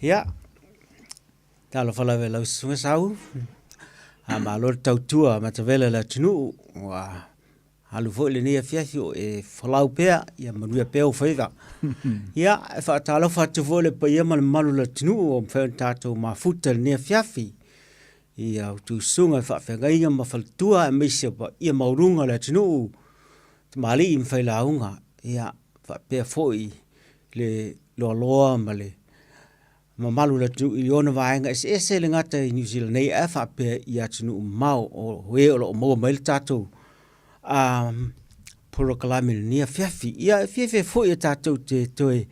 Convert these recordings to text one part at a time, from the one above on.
Ia, talofa lava i lau susuga Sau, faamalo le tautua matavela i le atunuu, ua alu foi lenei afiafi o e folau pea, ia manuia pea ou faiva. Ia, e faatalofa atu foi i le paia ma le mamalu o le atunuu ua mafai ona tatou mafuta i lenei afiafi i a outou susuga i faafeagaiga ma faletua aemaise o paia maualuga o le atunuu, tamalii ma failauga, ia faapea foi le loaloa ma le mamalu o le atunuu i ona vaega eseese, e le gata i Niu Sila nei ae faapea i atunuu mamao o e o lo o maua mai ai le tatou polokalame i lenei afiafi. Ia, e fiafia foi e tatou te toe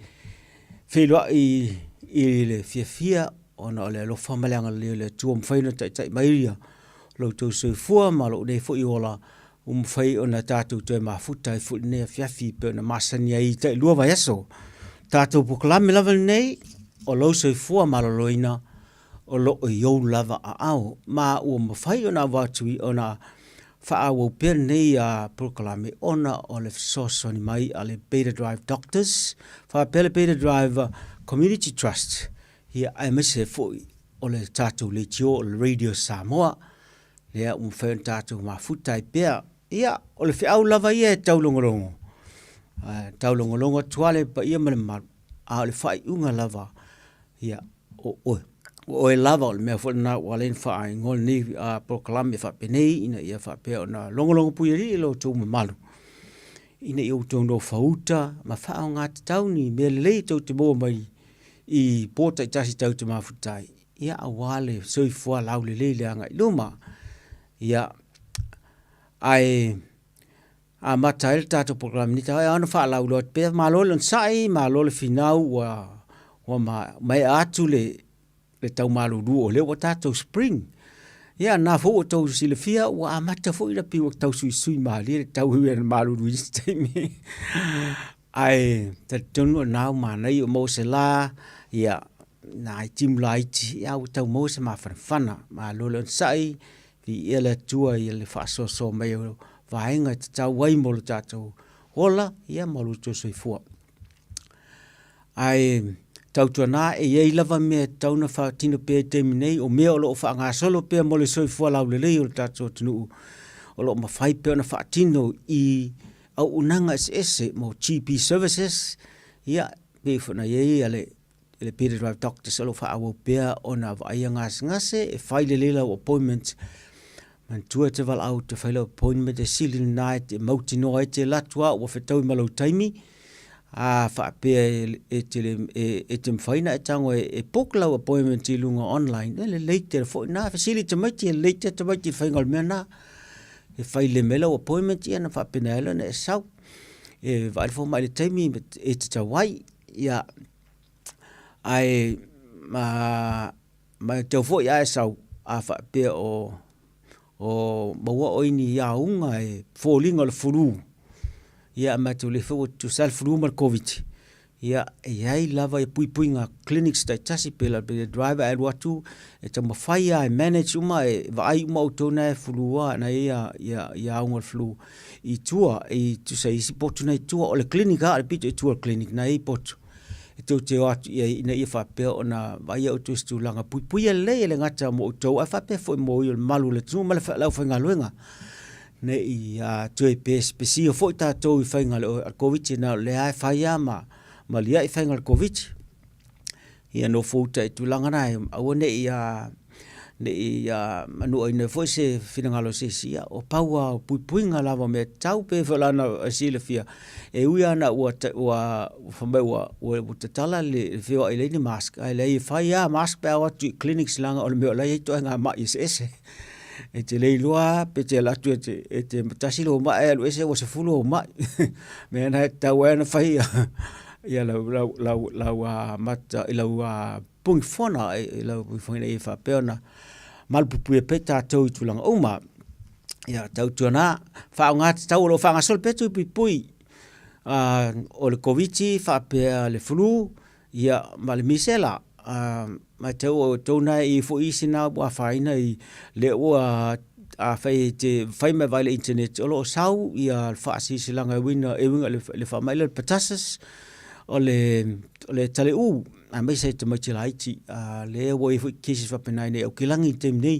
feiloai i le fiafia ona o le alofa ma le agalelei o le Atua ua mafai ona taitai mai lo outou soifua ma lou nei foi ola ua mafai ona tatou toe mafuta ai foi i lenei afiafi e pei ona masani ai i tailua vaiaso. Tatou polokalame lava lenei o lou soifua maloloina o lo o i ou lava aao, ma ua mafai ona avatu ona faaauau pea lenei polokalame ona o le fesoasoani mai a le Beta Drive Doctors faapea le Beta Drive Community Trust, ia aemaise foi o le tatou leitio o le Radio Samoa, lea ua mafai ona tatou mafuta ai pea. Ia, o le feau lava ia e taulogologo, taulogologo atu lava le paia ma le mamalu, a o le faaiuga lava, ia, o oe, o oe lava o le mea foi lena ua ala ai ona faaigoa lenei polokalame faapenei ina ia faapea ona logologo puialii lo outou mamalu, ina ia outou nofouta ma faaaoga tatau ni mea lelei tou te maua mai i po taitasi tatou te mafuta ai, ia aua le soifua laulelei i le agai i luma. Ia, ae amata ai le tatou polokalame nei, e ao ona faalauiloa atu pea, malo le onosai, malo le finau ua maea atu le tau malulu o lea ua tatou spring. Ia na foi ua outou silafia ua amata foi ona pei ua tau suisui malie le tau e ui ina malulu i isi taimi. Ae talitonu o lena ua manaia ua maua se la, ia, nai timu laiti, a ua tau maua se mafanafana. Malo le onosai, viia le Atua i le faasoasoa mai o vaega e tatau ai mo lo tatou ola, ia ma lo outou soifua. Ae tautuana e i ai lava mea e tatau ona faatino pea i le taimi nei, o mea o lo o faagasolo pea mo le soifua laulelei o le tatou atunuu, o lo o mafai pea ona faatino i auaunaga eseese mo GP services, ia, pei foi ona i ai le le Peter Drive Doctors o lo o faaauau pea ona vaaia gasegase, e fai lelei lau appointment. Manatua e te valaau e te fai lau appointment e sili lena e te mautinoa ai te alu atu lava ua fetaui ma lou taimi, a faapea e te le e te mafai ona e tago e book lau appointment i luga online, e lelei tele foi lena. Fesili i tamaiti, e lelei tele tamaiti i le faiga o le mea lena. E fai lelei mai lau appointment ia ona faapena ai lea ona e sau. E vaai le fomai i le taimi e tatau ai. Ia, ae matau foi a e sau, a faapea o maua oe i ni auga e foliga o le flu, ia matou le foi ua tutusa lava le flu ma le Koviti, ia e i ai lava puipuiga clinics taitasi pei la le driver e alu atu e taumafai lava e manage uma e vaai uma outou na e flu lava na e i ai auga o le flu i tua e tusa i isi potu na i tua. O le clinic lava o le pito i tua o le clinic na e i ai potu e tou te o atu i ai ina ia faapea ona vaaia outou i se tulaga puipuia lelei e le gata mo outou ae faapea foi mo le mamalu o le atunuu ma le aufaigaluega ne i toe pesia foi tatou i faiga o le Koviti na o lea e fai lava ma lia'i faiga o le Koviti. Ia nofouta i tulaga na, aua ne i ne i manuaina foi se finagalo o se isi, ia o pau lava o puipuiga lava o mea tatau pei foi la ona silafia, e ui lava ina ua fai mai ua tatala le feoai e leai ni mask, ae leai e fai lava mask pe a o atu i clinics leaga o le mea o la e i ai ituaiga mai eseese. E te le iloa lava pe te alu atu e te tasi lou mai ae alu ese ua 10 ou mai. O le mea lena e tatau ai ona fai ia lau mata i lau punifono i lau punifono ina ia faapea ona malupuipuia pea tatou i tulaga uma. Ia tautuana, faaaoga tatau o lo o faagasolo pea tui puipui o le Koviti faapea le flu ia ma le misela. Matau o outou na e i ai foi isi na ua afaina i lea ua afai e te fai ma e vaai i le internet o lo o sau ia le faasilasilaga e uiga i le faamai lea o le pertussis. o le, o le taleʻu, aemaise ai tamaiti laiti, a lea ua i ai foi cases faapena i inei i Aukilagi i le taimi nei,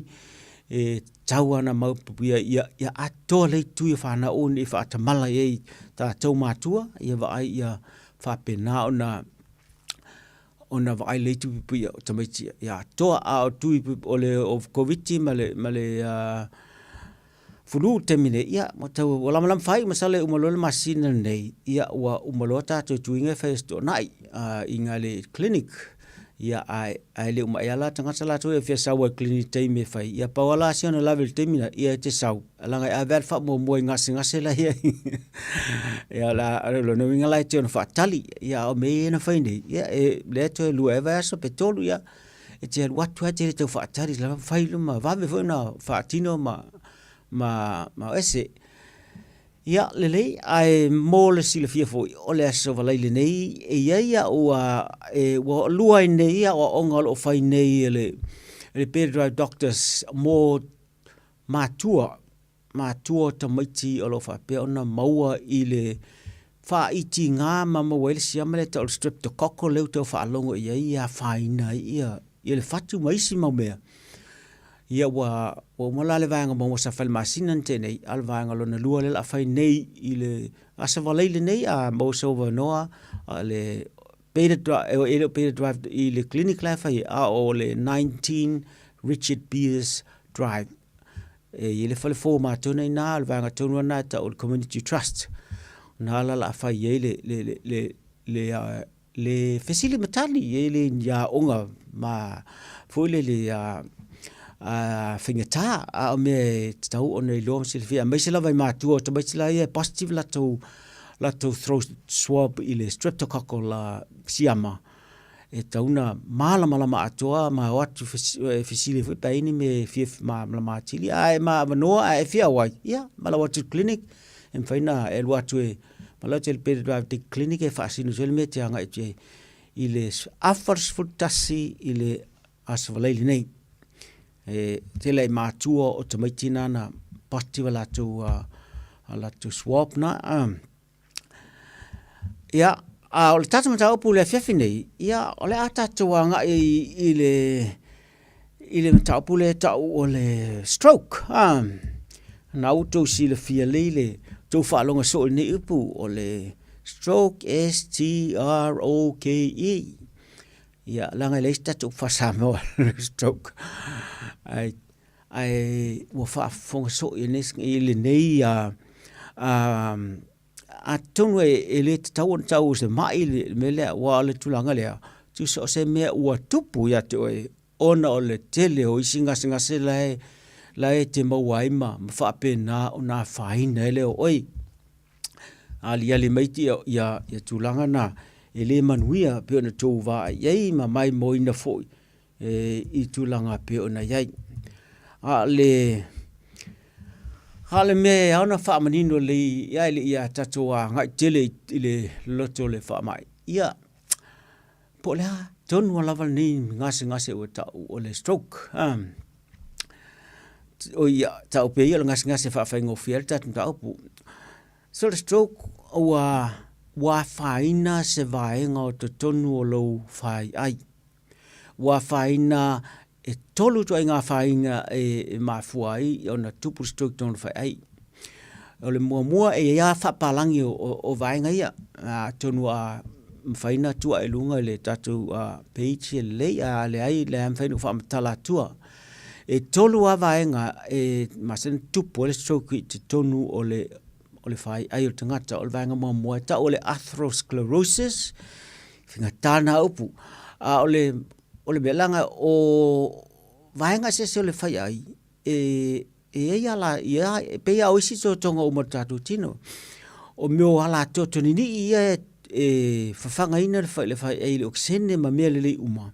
e tatau lava ona maopoopo ia, ia atoa lelei tui o fanau aua ne i faatamala i ai tatou matua, ia vaai ia faapena ona ona vaai lelei tui puipuia o tamaiti ia atoa. A o tui o le Koviti ma le flu i le taimi nei, ia ua tau ua lamalama faaiu masalo e uma loa le masina lenei, ia ua uma loa tatou tuiga e fai i Aso Toonai i ina i le clinic. Ia ae le uma ea la tagata latou e fia sau lava i le clinic i le taimi e fai, ia pau lava la si ona lave i le taimi lena, ia e te sau, leaga e ave lava le faamuamua i gasegase la e i ai. Ia o lona uiga la e te ono faatali, ia a o mea ia na fai nei, ia lea toe 2 ea vaiaso pe 3, ia e te alu atu lava e te le tau faatali, la e fai ma vave foi ona faatino ma ese. Ia, lelei, ae mo le silafia foi, o le Aso Faraile nei, e i ai au, ua lua ai nei aoaoga o lo o fai nei e le Better Drive Doctors mo matua, matua o tamaiti o lo o faapea ona maua i le faaitiga ma maua ai le siama lea e tau o le streptococcal lea ua tau faalogo i ai e afaina ai ia le fatu ma isi mau mea. Ia ua uma la le vaega muamua sa fai i le masina na tea nei, a o le vaega lona lua lea o le a fai nei i le Aso Faraile nei, a maua sou avanoa, le Beta Drive, e le o Beta Drive i le clinic la e fai ai, a o le 19 Richard Beers Drive. E i ai le fale fou a matou na i ina, o le vaega tonu lava lena e tau o le Community Trust. O ina la o le a fai ai le fesili ma tali, e le ni aoga ma foi lele faigata, a o mea e tatau ona iloa ma silafia, aemaise lava i matua o tamaiti la ia e positive latou throat swab i le streptococcal siama, e tatau ona malamalama atoa ma o atu e fesili foi pe a i ai ni mea e fia malamalama atili. A e avanoa ae e fia auai, ia valaau atu i le clinic e mafai ona e alu atu e valaau atu i le Better Drive Clinic e faasino atu ai le mea e te agai atu i ai i le afa 11 i le Aso Faraile nei. E tele ai matua o tamaiti na na positive a latou a latou swab na. Ia, a o le tatou mataupu i le afiafi nei, ia, o le a tatou agai i le, i le mataupu lea e tau o le stroke. A, na ua outou silafia lelei le tou faalogo soo i lenei upu, o le stroke, S-T-R-O-K-E. Ia, leaga e leai se tatou upu faa-Samoa stroke. Ae, ae ua faafofoga soo i lenei atonu e le tatau ona tau o se mai le mea lea, aua o le tulaga lea, tusa o se mea ua tupu ia te oe ona o le tele o isi gasegase la e te maua ai ma faapena ona afaina ai lea o oe. Aliali mai ia tulaga na e le manuia pei ona outou vaai i ai ma maimoaina foi e, i tulaga e pei ona i ai. A o le, a o le mea e ao ona faamanino lelei ae le i tatou agai tele i le loto o le faamai, ia, po o le a tonu lava lenei gasegase ua tau o le stroke. Oi, tau pea ia o le gasegase e faafaigofie ai le tatou mataupu. So le stroke ua ua afaina se vaega o totonu o lou faiai. Ua afaina e tolu ituaiga afaina e mafua ai ona tupu le stroke i totonu o le faiai. O le muamua e i ai lava faapalagi o vaega ia, atonu a mafai ona tuu ae i luga i le tatou page e lelei, a leai o lea lava e mafai ona ou faamatala atua. E tolu lava vaega e masani ona tupu ai le stroke i totonu o le faiai o le tagata. O le vaega muamua e tau o le atherosclerosis, faigata lena upu. A o le, o le mea leaga o vaega eseese o le faiai, e, e i ai ala, e pei lava o isi totoga uma o le tatou tino. O mea o alatoto ninii ia e fafagaina le faiai i le okesene ma mea lelei uma.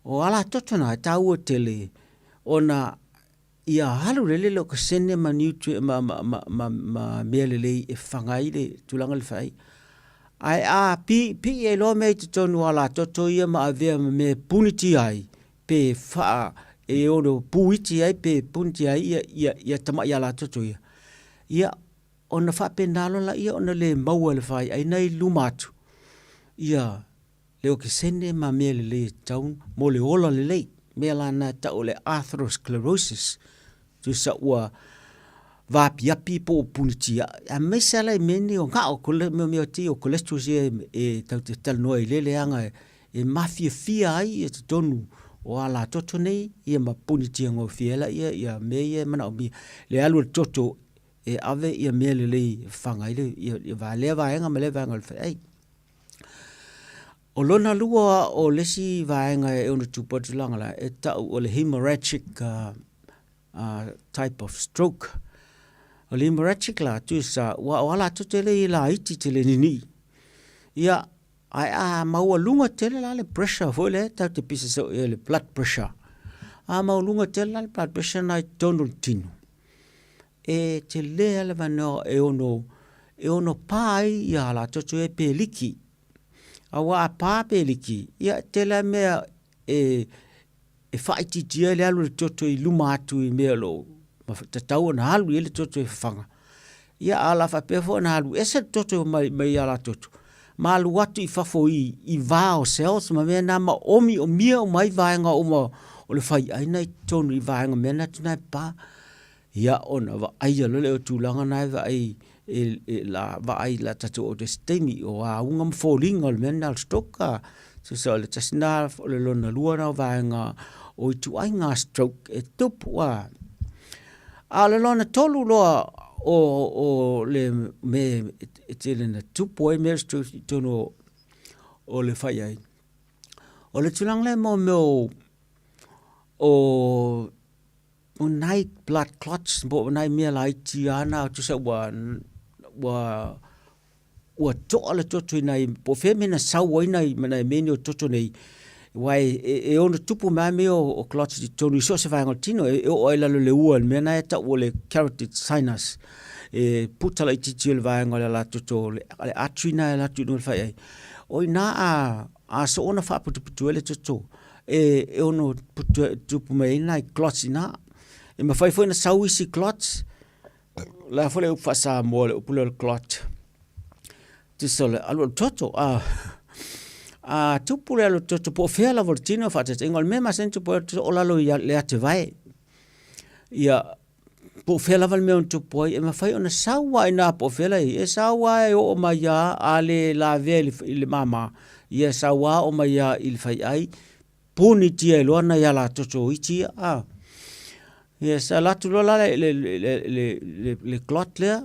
O alatoto na e taua tele ona ia alu lelei le okesene ma nutrient ma, ma, ma, ma, ma mea lelei e fafaga ai le tulaga o le fai. Ae a piipii ai loa mea i totonu o alatoto ia ma avea ma mea e punitia ai, pe faa, e ono puiti ai pe punitia ai ia, ia, ia tamai alatoto ia, ia ona faapena loa laia ona le maua e le faiai na i luma atu. ia le okesene ma mea lelei e tatau mo le ola lelei. Mea la na e tau o le atherosclerosis, tusa ua vaapiapi po o punitia, aemaise lava la i mea nei o gao, mea ti o cholesterol ia e tatou te talanoa ai i lea leaga e mafiafia ai totonu o alatoto nei ia ma punitia gofie ai laia ia mea ia e manaomia le alu o le toto e ave ia mea lelei e fafaga ai lea vaega ma lea vaega o le feai. O lona lua o le isi vaega e ono tupu ai le tulaga lea, e tau o le hemorrhagic type of stroke. O le hemorrhagic la, tusa, aua o alatoto e le i laiti tele ninii. Ia, ae a maualuga tele la le pressure foi lea tatou te pisa soo i ai le blood pressure, a maualuga tele la le blood pressure lena i totonu o le tino, e tele lava le avanoa e ono e ono pa ai ia alatoto ia pe liki. Aua a pa pe liki, ia e tele lava mea e e faaitiitia ai le alu o le toto i luma atu i mea o lo o tatau ona alu i ai le toto e fafaga. Ia a o le a faapea foi ona alu ese le toto mai, mai alatoto ma alu atu i fafo i, i va o cells ma mea na ma omiomia uma ai vaega uma o le faiaina i totonu i vaega mea na tuna e pa. Ia ona vaaia loa lea o tulaga na e vaai e la vaai la tatou oo i se taimi o auga ma foliga o le mea lena o le stroke a. Tusa o le tasi lena o le lona lua lena o vaega o ituaiga stroke e tupu a. A o le lona tolu loa o le mea e tele ina tupu ai mea o stroke i totonu o le faiai, o le tulaga lea mo mea o O nai blood clots po o nai mea laiti lava na tusa ua ua ua toa le toto i nai po o fea mea na sau ai nai nai mea nei o toto nei, aua e ono tupu mai lava mea o clots i totonu i so o se vaega o le tino e oo lava i lalo o le ua i le mea lena e tau o le carotid sinus. E puta laitiiti o le vaega o le alatoto o le artery lena e alu atu i luga o le faiai. O i ina a soona faaputuputu ai le toto, e ono tupu mai ai nai clots i ina. E mafai foi ona sau isi clots, o le a foi le upu faa-Samoa i le upu lea o le clot? Tusa o le alualu toto. A tupu le alualu toto po o fea lava o le tino, faataitaiga, o le mea e masani ona tupu ai, o lalo i le atevae. Ia, po o fea lava le mea e tupu ai, e mafai ona sau lava i ina po o fea la e i ai, e sau lava e oo mai lava, a le lavea i le mama, ia e sau lava oo mai lava i le faiai, punitia ai loa nai alatoto iti ia. A. Ia e alu atu loa la le clot lea,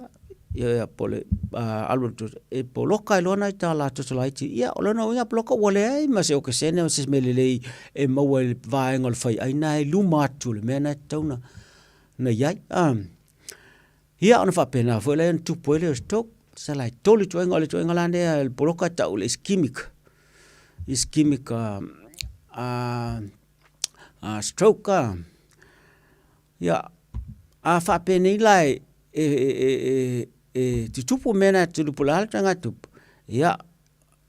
ia po o le alu atu e poloka ai loa nai alatoto laiti ia. O lona uiga a poloka ua leai ma se okesene ma se mea lelei e maua e le vaega o le faiai lena e i luma atu o le mea lena e tatau ona i ai. Ia ona faapena foi lea ona tupu ai lea o le stroke. Sala e tolu ituaiga, o le ituaiga la lea o le poloka e tau o le ischemic, ischemic stroke. Ia, a faapenei la e tutupu mea na e tutupu, o le a le ituaiga e tupu? Ia,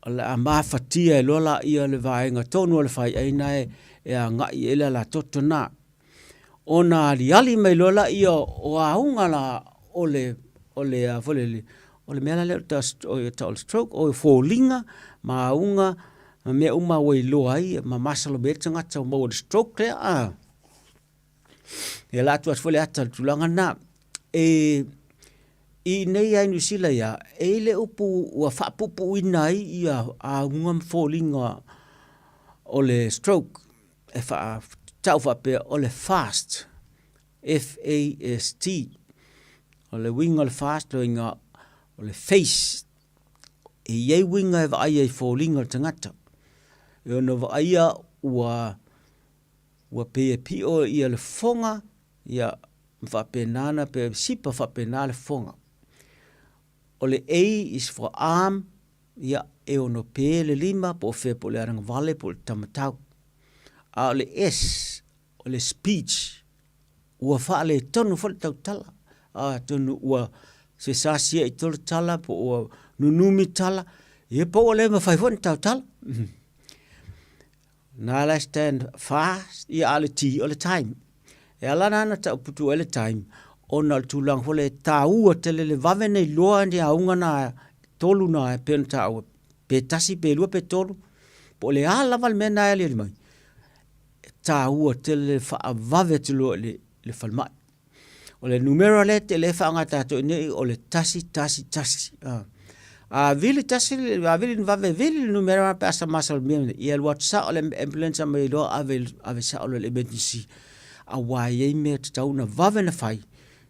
o le a mafatia ai loa laia le vaega tonu o le faiai lena e agai i ai le alatoto lena. Ona aliali mai loa lea o auga la o le o le a foi lele, o le mea la lea e tau o le stroke, o foliga ma auga ma mea uma ua iloa ai ma masalomia ai le tagata ua maua i le stroke lea a. Ia o le a tuu atu foi le ata i le tulaga lena. E i inei lava i Niu Sila ia, e i ai le upu ua faapuupuuina ai ia auga ma foliga o le stroke, e tau faapea o le FAST, F-A-S-T. O le uiga o le FAST, o le uiga o le face, e i ai uiga e vaaia i foliga o le tagata. E ono vaaia ua ua pei e pio ia le fofoga, ia ma faapena ona pei e sipa faapena le fofoga. O le A is for arm, ia e ono pe le lima po o fea po o le anagavale po o le taumatau. A o le S, o le speech, ua faaletonu foi le tautala. Atonu ua se sasia'i tolu tala po ua nunumi tala, ia po ua le mafai foi ona tautala. Na la stand fast, ia a o le T o le time. E ala la ona tau putu ai le time, ona o le tulaga foi lea e taua tele le vave ona iloa ni auga na e tolu na e pei ona taua. Pe tasi, pe lua, pe tolu, po o le a lava le mea lena e aliali mai, e taua tele le faavave atu loa i le falemai. O le numera lea te lea e faaaoga e tatou i inei o le 111. A vili tasi, a vili ni vave e vili le numera pe a masalomia, ia alu atu sao le ambulance aumai loa ave, ave sao loa i le emergency aua e i ai mea e tatau ona vave ona fai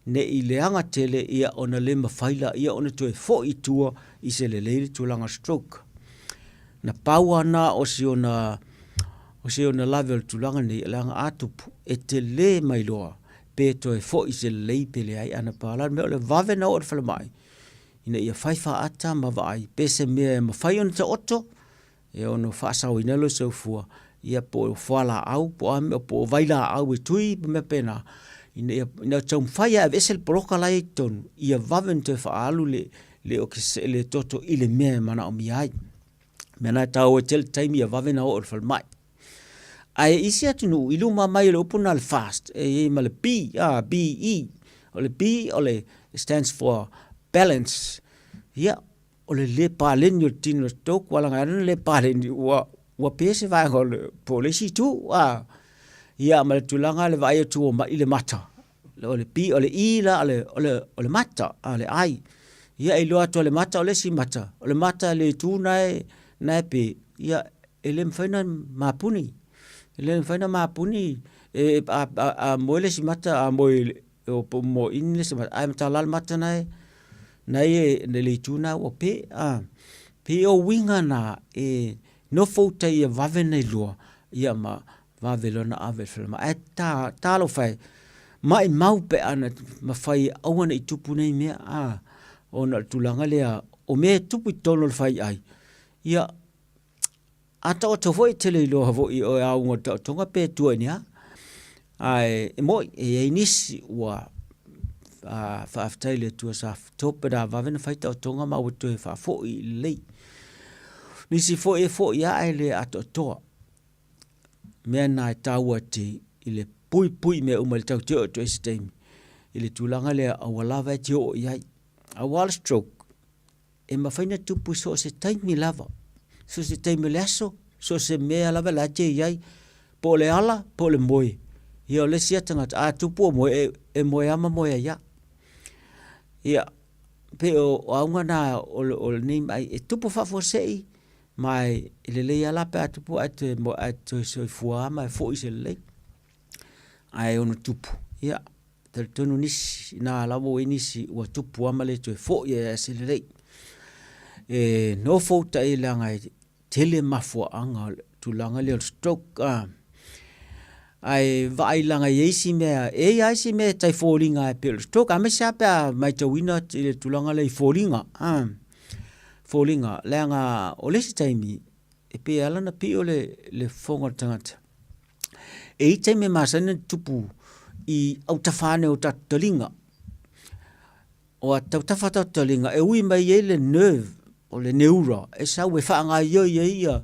ne i leaga tele ia ona le mafai laia ona toe foi i tua i se lelei le tulaga stroke. Na pau lava lena o si ona o si ona lave o le tulaga lenei, leaga a tupu, e tele mai loa pe toe foi se lelei pe leai. Ae na pau la le mea o le vave ona oo i le falemai ina ia fai faata ma vaai pe se mea e mafai ona taoto e ono faasaoina lou soifua, ia po o fualaau po o a mea, po o vailaau e tui ma mea faapena, ina ia ina taumafai lava e aveese le poloka la e i totonu, ia vave ona toe faaalu le toto i le mea e manaomia ai. O le mea lena e taua ai tele le taimi ia vave ona oo i le falemai. Ae i isi atunuu i luma mai o le upu lena o le FAST, e i ai ma le B, B-E. O le B o le stands for balance. Ia, o le lē paleni o le tino o le stroke ua laga ai ona lē paleni ua ua pe se vaega o le po o le isi itu a. Ia ma le tulaga le vaai atu ua ma'i le mata, o le B o le E la o le o le o le mata a le eye. Ia e iloa atu lava e le mata o le isi mata, o le mata i le itu na e na e pe, ia e le mafai ona mapuni. E le mafai ona mapuni e a moe le isi mata a moe po o moaini le isi mata, ae matala lava le mata na e i le itu lena ua pe. E pei o uiga na e nofo uta ia vave ona iloa ia ma vave loa ona ave i le falemai. Ae talofa e, maumau pe ana mafai e aua ne i tupu nei mea ona o le tulaga lea o mea e tupu i totonu o le faiai, ia A taoto foi e te le iloa foi o e auga o le taotoga pe tua i ni a. Ae e moi, e i ai nisi ua faafetai i le Atua sa tope la vave ona fai taotoga ma ua toe faafoi i lelei. Nisi foi e foi lava ae le atoatoa. O mea na e taua te i le puipui i mea uma i le tatou te oo atu ai i se taimi i le tulaga lea aua lava e te oo i ai. Aua o le stroke, e mafai ona tupu i so o se taimi lava, so o se taimi o le aso, so o se mea lava la e te i ai, po o le ala po o le moe. Ia o le isi lava tagata a tupu o moe, e, e moe lava ma moe ai lava. Ia, pei o auga na o, o lenei ma'i e tupu faafuasei ma e lelei lava la pe a tupu ae toe, ae toe soifua lava ma e foi se lelei. Ae ono tupu, ia, talitonu nisi, ina lava ua i ai nisi ua tupu lava ma le toe foi lava se lelei. E nofo uta i leaga e tele mafuaaga o le tulaga lea o le stroke. Ae vaai leaga e i ai isi mea, e i ai lava isi mea e tai foliga e pei o le stroke, aemaise lava pe a matauina i le tulaga lea i foliga, foliga. Leaga o le isi taimi, e pei e ala ona pio le fofoga o le tagata, E i ai taimi e masani ona tupu i autafa ane o tatou taliga. O autafa o tatou taliga e ui mai ai le nerve o le neura e sau e faagaoioi ai ia,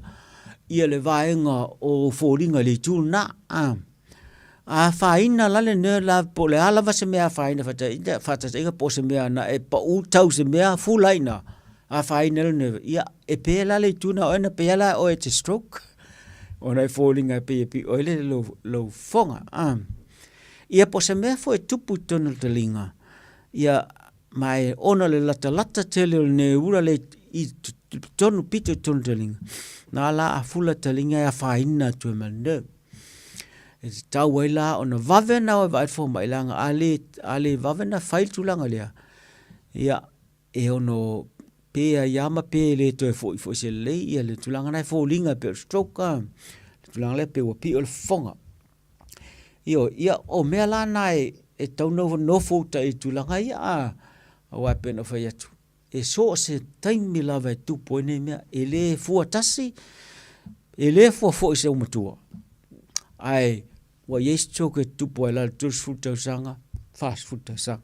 ia le vaega o foliga i le itu lena. A afaina la le nerve la po o le a lava se mea e afaina faataitaiga po o se mea na e pau tau i se mea fula ai i ina, afaina ai le nerve, ia e pe la le itu lena o oe na pei lava la oe e te stroke. Ona e foliga e pei e pio ai le lou, lou fofoga. Ah. Ia po o se mea foi e tupu i totonu o le taliga, ia ma e ona o le latalata tele o le neula le i totonu pito i totonu o le taliga, na la a fula taliga e afaina atu ai ma le nerve. E tatau ai la ona vave ona o e vaai le fomai leaga a le, a le vave ona fai le tulaga lea, ia e ono pe ai lava ma pe e le toe foi foi se lelei ia le tulaga lena e foliga e pei o le stroke a, le tulaga lea pei ua pio le fofoga. Ioe, ia o mea la na e tatau ona nofo uta i tulaga ia a, aua e pei ona ou fai atu, e so o se taimi lava e tupu ai nei mea, e le fua tasi, e le fua foi i se aumatua, ae ua i ai stroke e tutupu ai i lalo i le 30 tausaga, 40 tausaga.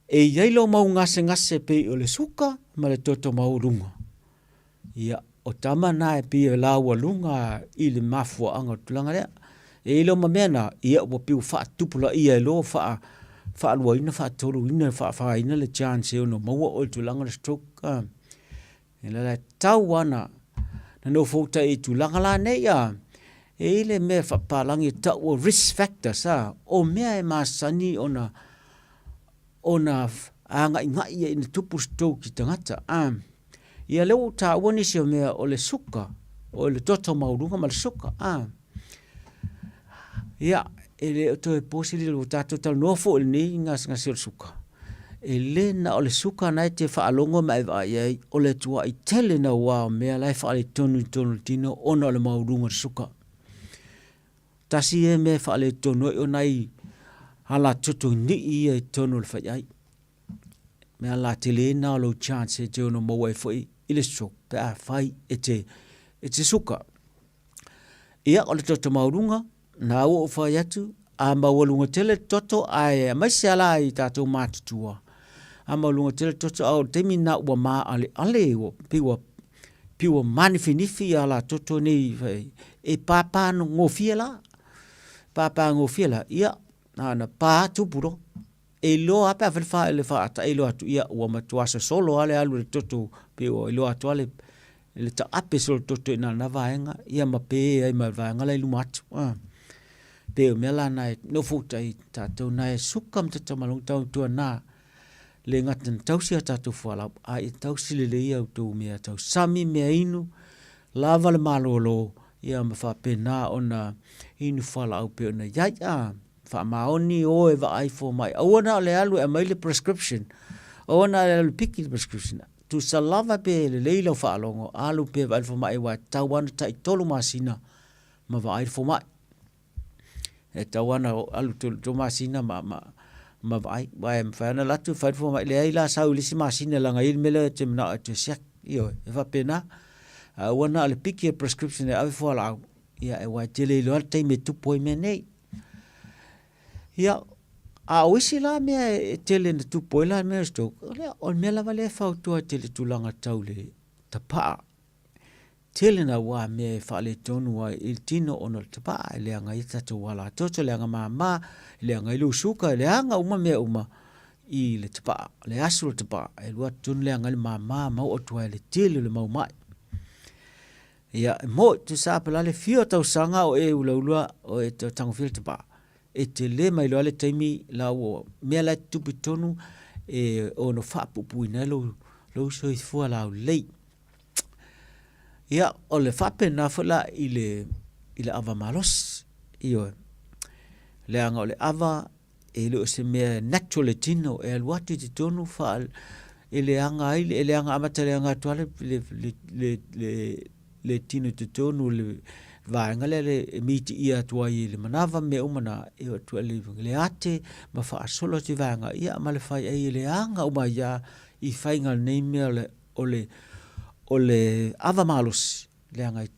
E i ai lou mau gasegase e pei o le suka ma le toto maualuga. Ia, o tama na e pei e laualuga i le mafuaaga o le tulaga lea. E i ai lou mea na, ia ua pei ua faatupulaia ai loa faa, faaluaina, faatoluina, faafaina le chance e ono maua oe i le tulaga o le stroke. O le mea lea e tatau ana na nofoutai i tulaga la nei a e i le mea faapalagi e tau o risk factors a o mea e masani ona ona agaigai ia ina tupu stroke i tagata a. Ia lea ua ou taua nisi o mea o le suka, o le toto maualuga ma le suka. A. Ia, e le o toe po se lilo ua tatou talanoa foi i lenei gasegase o le suka. E le na o le suka na e te faalogo ma e vaai ai, o le tuai tele naua o mea la e faaletonu i totonu o le tino ona o le maualuga o le suka. Tasi ia mea e faaletonu ai o nai alatoto nii ia i totonu o le faiai. Mea la tele na o lou chance e te ono maua ai foi i le stroke pe a fai e te, e te suka. Ia, o le toto maualuga, na ua ou fai atu, a maualuga tele le toto, ae aemaise lava la i tatou matutua, a maualuga tele le toto, a o le taimi lena ua maaleale, ua pei ua pei ua manifinifi alatoto nei, e papagofie la, papagofie la, ia, na ona pa tupu loa. E iloa lava pe a fai le fa, le faata e iloa atu, ia ua matua sosolo lava le alu o le toto, pei ua iloa atu lava le, le taape solo o le toto i ina i lena vaega, ia ma pe ai ma le vaega la i luma atu. Pei o mea la na e nofoutai tatou na e suka ma tatamaloga tautuana le gata na tausi a tatou fualaau, a ia tausi lelei a outou mea tausami, mea inu, lava le malolo, ia ma faapena ona inu fualaau pei ona i ai. A faamaoni o e vaai fomai, aua na o le alu e aumai le prescription, aua na o le alu e piki le prescription. Tusa lava pe lelei lau faalogo, alu pea e vaai le fomai aua e tatau lava ona tai tolu masina ma vaai le fomai. E tatau lava ona alu tolu masina ma, ma, ma vaai. Aua e mafai lava ona alu atu fai le fomai, leai la sau i le isi masina leaga e i ai le mea lea e te manao e toe siaki. Ioe, e faapena. Ae aua na o le piki o le prescription e ave fualaau, ia aua e te le iloa le taimi e tupu ai mea nei. Ia, a o isi la mea e tele na tupu ai la mea o stroke, o lea, o le mea lava lea e fautua tele i tulaga tau le tapaa. Tele naua mea e faaletonu ai i le tino ona o le tapaa, e leaga ai tatou alatoto, leaga mama, leaga ai lou suka, leaga uma mea uma i le tapaa, le asu o le tapaa, e alu atu tonu leaga ai le mama ma oo atu ai i le tele o le mau mai. Ia, e moe, tusa pe la le fia o tausaga o e ulaula o e tagofia le tapaa, e te le mailoa le taimi la ua mea la e tutupu i totonu e ono faapuupuuina ai lou, lou soifua laulelei. Ia, o le faapena foi la i le, i le ava malosi. Ioe. Leaga o le ava e le o se mea natural le tino e alu atu i totonu faa e leaga ai e leaga amata leaga atu lava le, le, le, le, le tino i totonu le vaega lea le e mitiia atu ai i le manava mea uma na e o atu ai le ate ma faasolo atu i vaega ia ma le fai ai e leaga uma ai lava i faiga o lenei mea o le o le o le ava malosi leaga e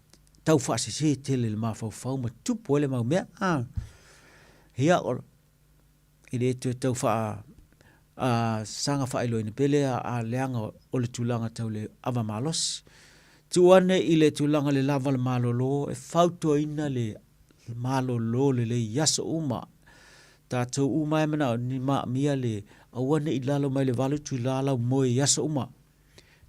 tau faasese tele le mafaufau ma tupu ai le mau mea a ia e le toe tau faa a saga faailoaina pea lea a leaga o le tulaga tau le ava malosi. Tuu ane i le tulaga le lava le malolo e fautuaina le malolo lelei i aso uma. Tatou uma e manao ni maamia le aua ne i lalo mai le 8 itula lau moe i aso uma.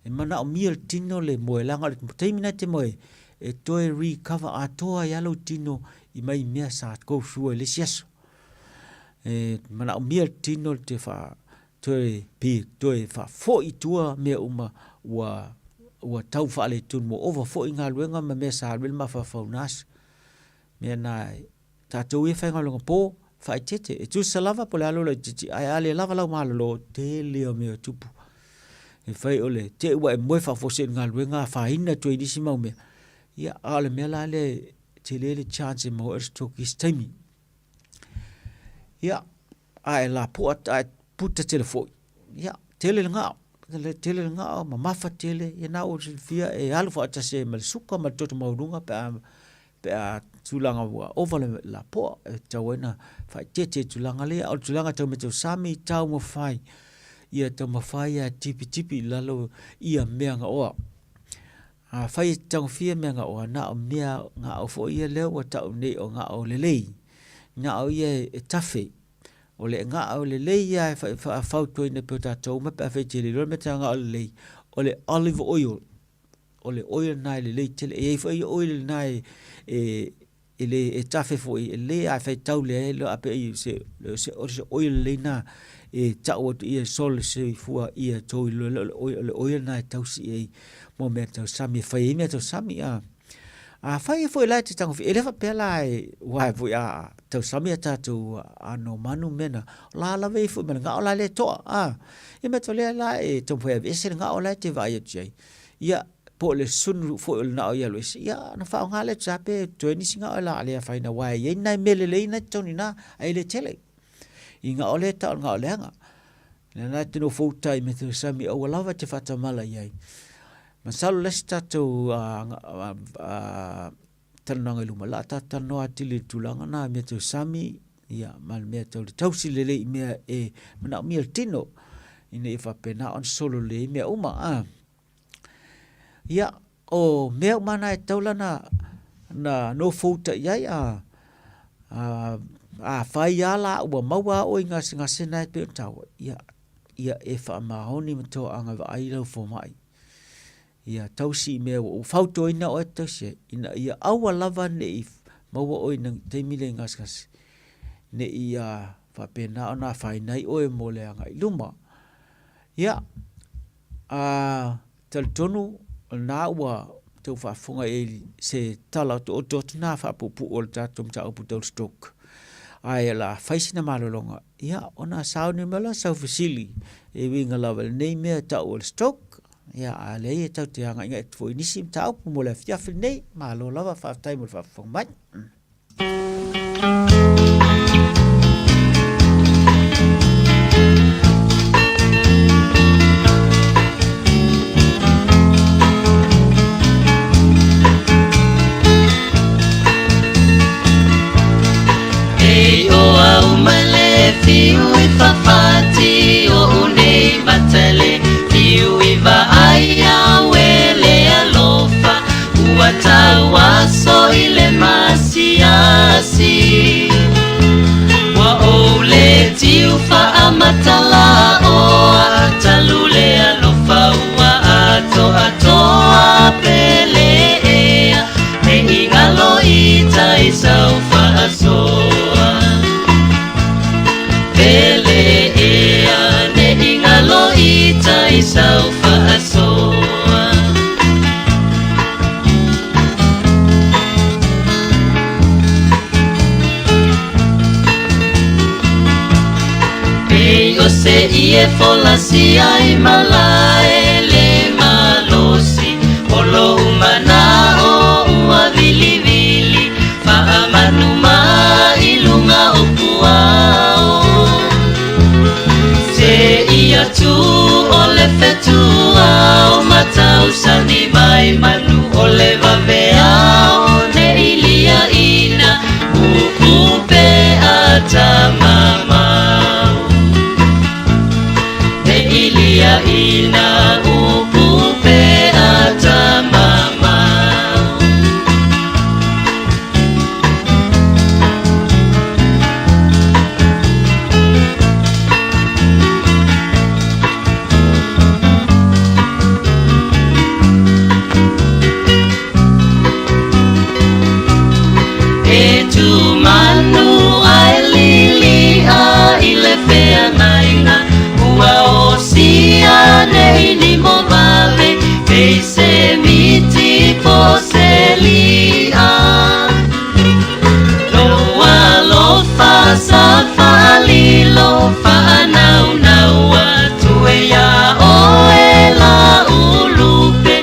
E manaomia le tino le moe leaga o le taimi na e te moe e toe recover atoa ai lava lou tino i mai mea sa go through ai le isi aso. E manaomia le tino le te wha, toe, pi, toe whaafoi i tua mea uma ua, ua tau faaletonu ua ova foi galuega ma mea sa alu ai le mafaufau na aso. Mea na Tatou ia faigaluega po, faaeteete, e tusa lava po o le a lou laitiiti, ae a le lava lau malolo, tele o mea e tupu. E fai o le te ua e moe faafuasei i le galuega afaina atu ai i nisi mau mea, ia, a o le mea la lea e tele le chance e maua ai le stroke i isi taimi. Ia, a e lapoa, a e puta tele foi, ia, tele le gao, tele le gao, mamafa tele, ia na ua silafia e alu faatasi ai ma le suka ma le toto maualuga pe a pe a tulaga ua ova le lapoa e tatau ai ona faaeteete i tulaga lea. O le tulaga tau mea tausami, taumafai, ia taumafai ia tipitipi i lalo ia mea gaoa. Afai e te tagofia mea gaoa, na o mea gao foi ia lea ua tau nei o gao lelei, gao ia e tafe. O le gao lelei ia e faafautuaina pea o tatou uma pe afai e te le iloa le mea ta gao lelei, o le olive oil. o le oil lena e lelei tele. E i ai foi oil lena e, e, e le e tafe foi, e lelei a faitau lea e loa pe i se se o se oil lelei na e tau atu ia sol soifua ia tou iloa lea o le oil, o le oil lena e tausi i ai mo mea tau sami e fai ai mea tau sami a. Afai ai foi la e te tagofia, e le faapea la e, aua foi a tausami a tatou ano manu mea na, o la lava e i foi ma le gao la lea e toa, a. Ia mea tolea la e taumafai e aveese le gao la e te vaai atu i ai. Ia, po o le sunu foi o le gao ia alu ese, ia ona faaaoga lea tusa pe toe nisi gao e la le afaina, aua e i ai ni nai mea lelei na i totonu i ina, ae le tele. I gao lea e tau o le gao leaga. Lea la e te nofo uta i mea tau sami, aua lava e te faatamala i ai. Masalo le isi tatou talanoaga i luma, la a tatou talanoa atili i le tulaga na mea tau sami, ia, ma le mea tau le tausi lelei i mea e manaomia e le tino, ina ia faapena ona solo lelei ai mea uma. A. Ia, o mea uma na e tatau la na, na nofo uta i ai, a, a, afai lava la ua maua lava oe i gasegase na e pei ona taua, ia, ia e faamaoni ma toaaga e vaai lau fomai. Ia tausi i mea ua fautuaina oe e tausi ai, ina ia aua lava ne i maua oe i le taimi lea i gasegase, ne i faapena ona afaina ai oe mo le agai i luma. Ia, a talitonu o lena ua tau faafofoga i ai se tala otooto atu na faapuupuu o le tatou mataupu tau stroke. Ae o le a fai sina malologa, ia ona sauni mai loa sau fesili e uiga lava i lenei mea e tau o le stroke. Ia, a leai e tatou te agaigai atu foi i nisi mataupu mo le afiafi lenei. Malo lava, faafetai mo le faafofoga mai. Ua tau aso i le masiasi Ua ou le tiu faamatala oa Talu le alofa ua atoatoa Pele ea ne i galo i tai sau faasoa Pele ea ne i galo i tai sau faasoa Pei o se ie folasia i malae le malosi O lou manao ua vilivili Faamanu ma i luga o puao Se ia tu o le fetua o matausani mai manu o le vaveao ne i liaina upu pe a tamamau ne i liaina upu pe a tamamau. E tu manu ai lilia i le feagaiga Ua osia nei ni mo vale Pei se miti po se lia Lou alofa sa faalilo Faanaunaua tue iā oe la ulupe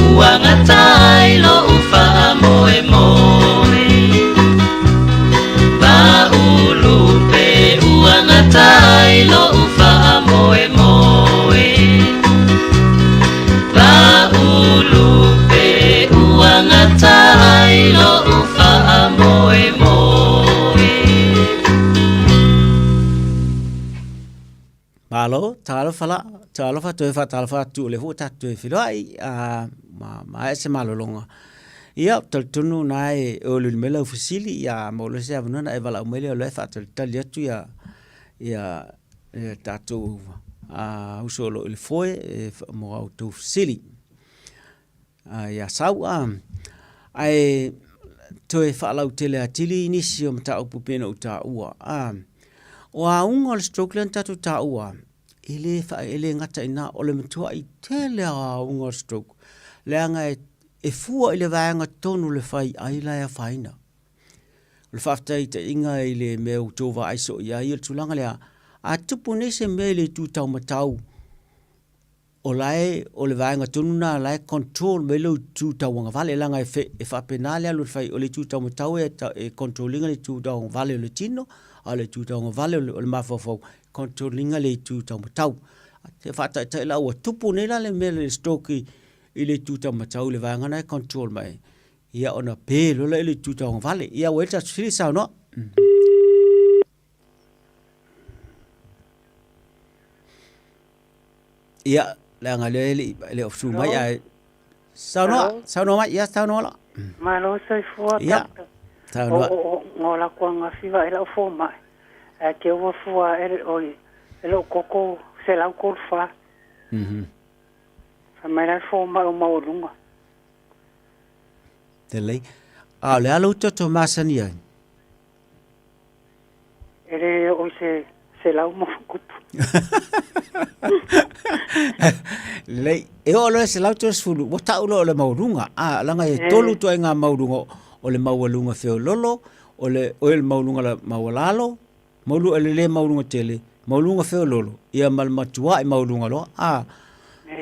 Ua gata ai lou faamoemoe La ulupe Ua gata ai lou faamoemoe La ulupe Ua gata ai lou faamoemoe. Malo, talofa la, talofa toe faatalofa atu o lea foi ua tatou toe feiloai, a ma maea se malologa. Ia, ou te talitonu na e olioli mai lau fesili, ia maua loa se avanoa ona e valaau mai lea o lea e faatalitali atu ia ia ia tatou uso o lo o i le foe mo a outou fesili. Ia Sau a ae toe faalautele atili nisi o mataupu pei ona ou taua a. O auga o le stroke lea na tatou taua, e le faa, e le gata i ina, o le matuai tele lava o auga o le stroke, leaga e fua i le vaega tonu o le faiai la e afaina. O le faataitaiga i le mea ua outou vaai soo i ai, o le tulaga lea, a tupu nei se mea i le itu taumatau, o la e, o le vaega tonu lena o la e control mai lou itu tauagavale, leaga e faapena le alu a le fai, o le itu taumatau e control ina le itu tauagavale o le tino, a o le itu tauagavale o le mafaufau, e control ina le itu taumatau. E faataitai la ua tupu nei la le mea le stroke i le itu taumatau i le vaega lena e control mai ai, ia ona pe loa lea i le itu tauagavale. Ia ua i ai le tatou fesili, saunoa. Ia, leaga lea e le, e le o su mai ae saunoa, saunoa mai, ia saunoa la. Malo soifua Ia, saunoa. O o o la ku anga fi va ela fo mai. A ke ua fua e oi e lo koko se lau ko fa. Mhm. Fa mai la fo mai o maualunga. Lelei. A o le a lou toto masani ai? E le oo i se selau ma kupu. Lelei, e oo loa i le 130, ua tau loa o le maualuga. A, leaga e tolu ituaiga maualuga, o le maualuga feololo, o le, oi le maualuga maualalo, maualuga, o le le maualuga tele, maualuga feololo, ia ma le matuai maualuga loa. A,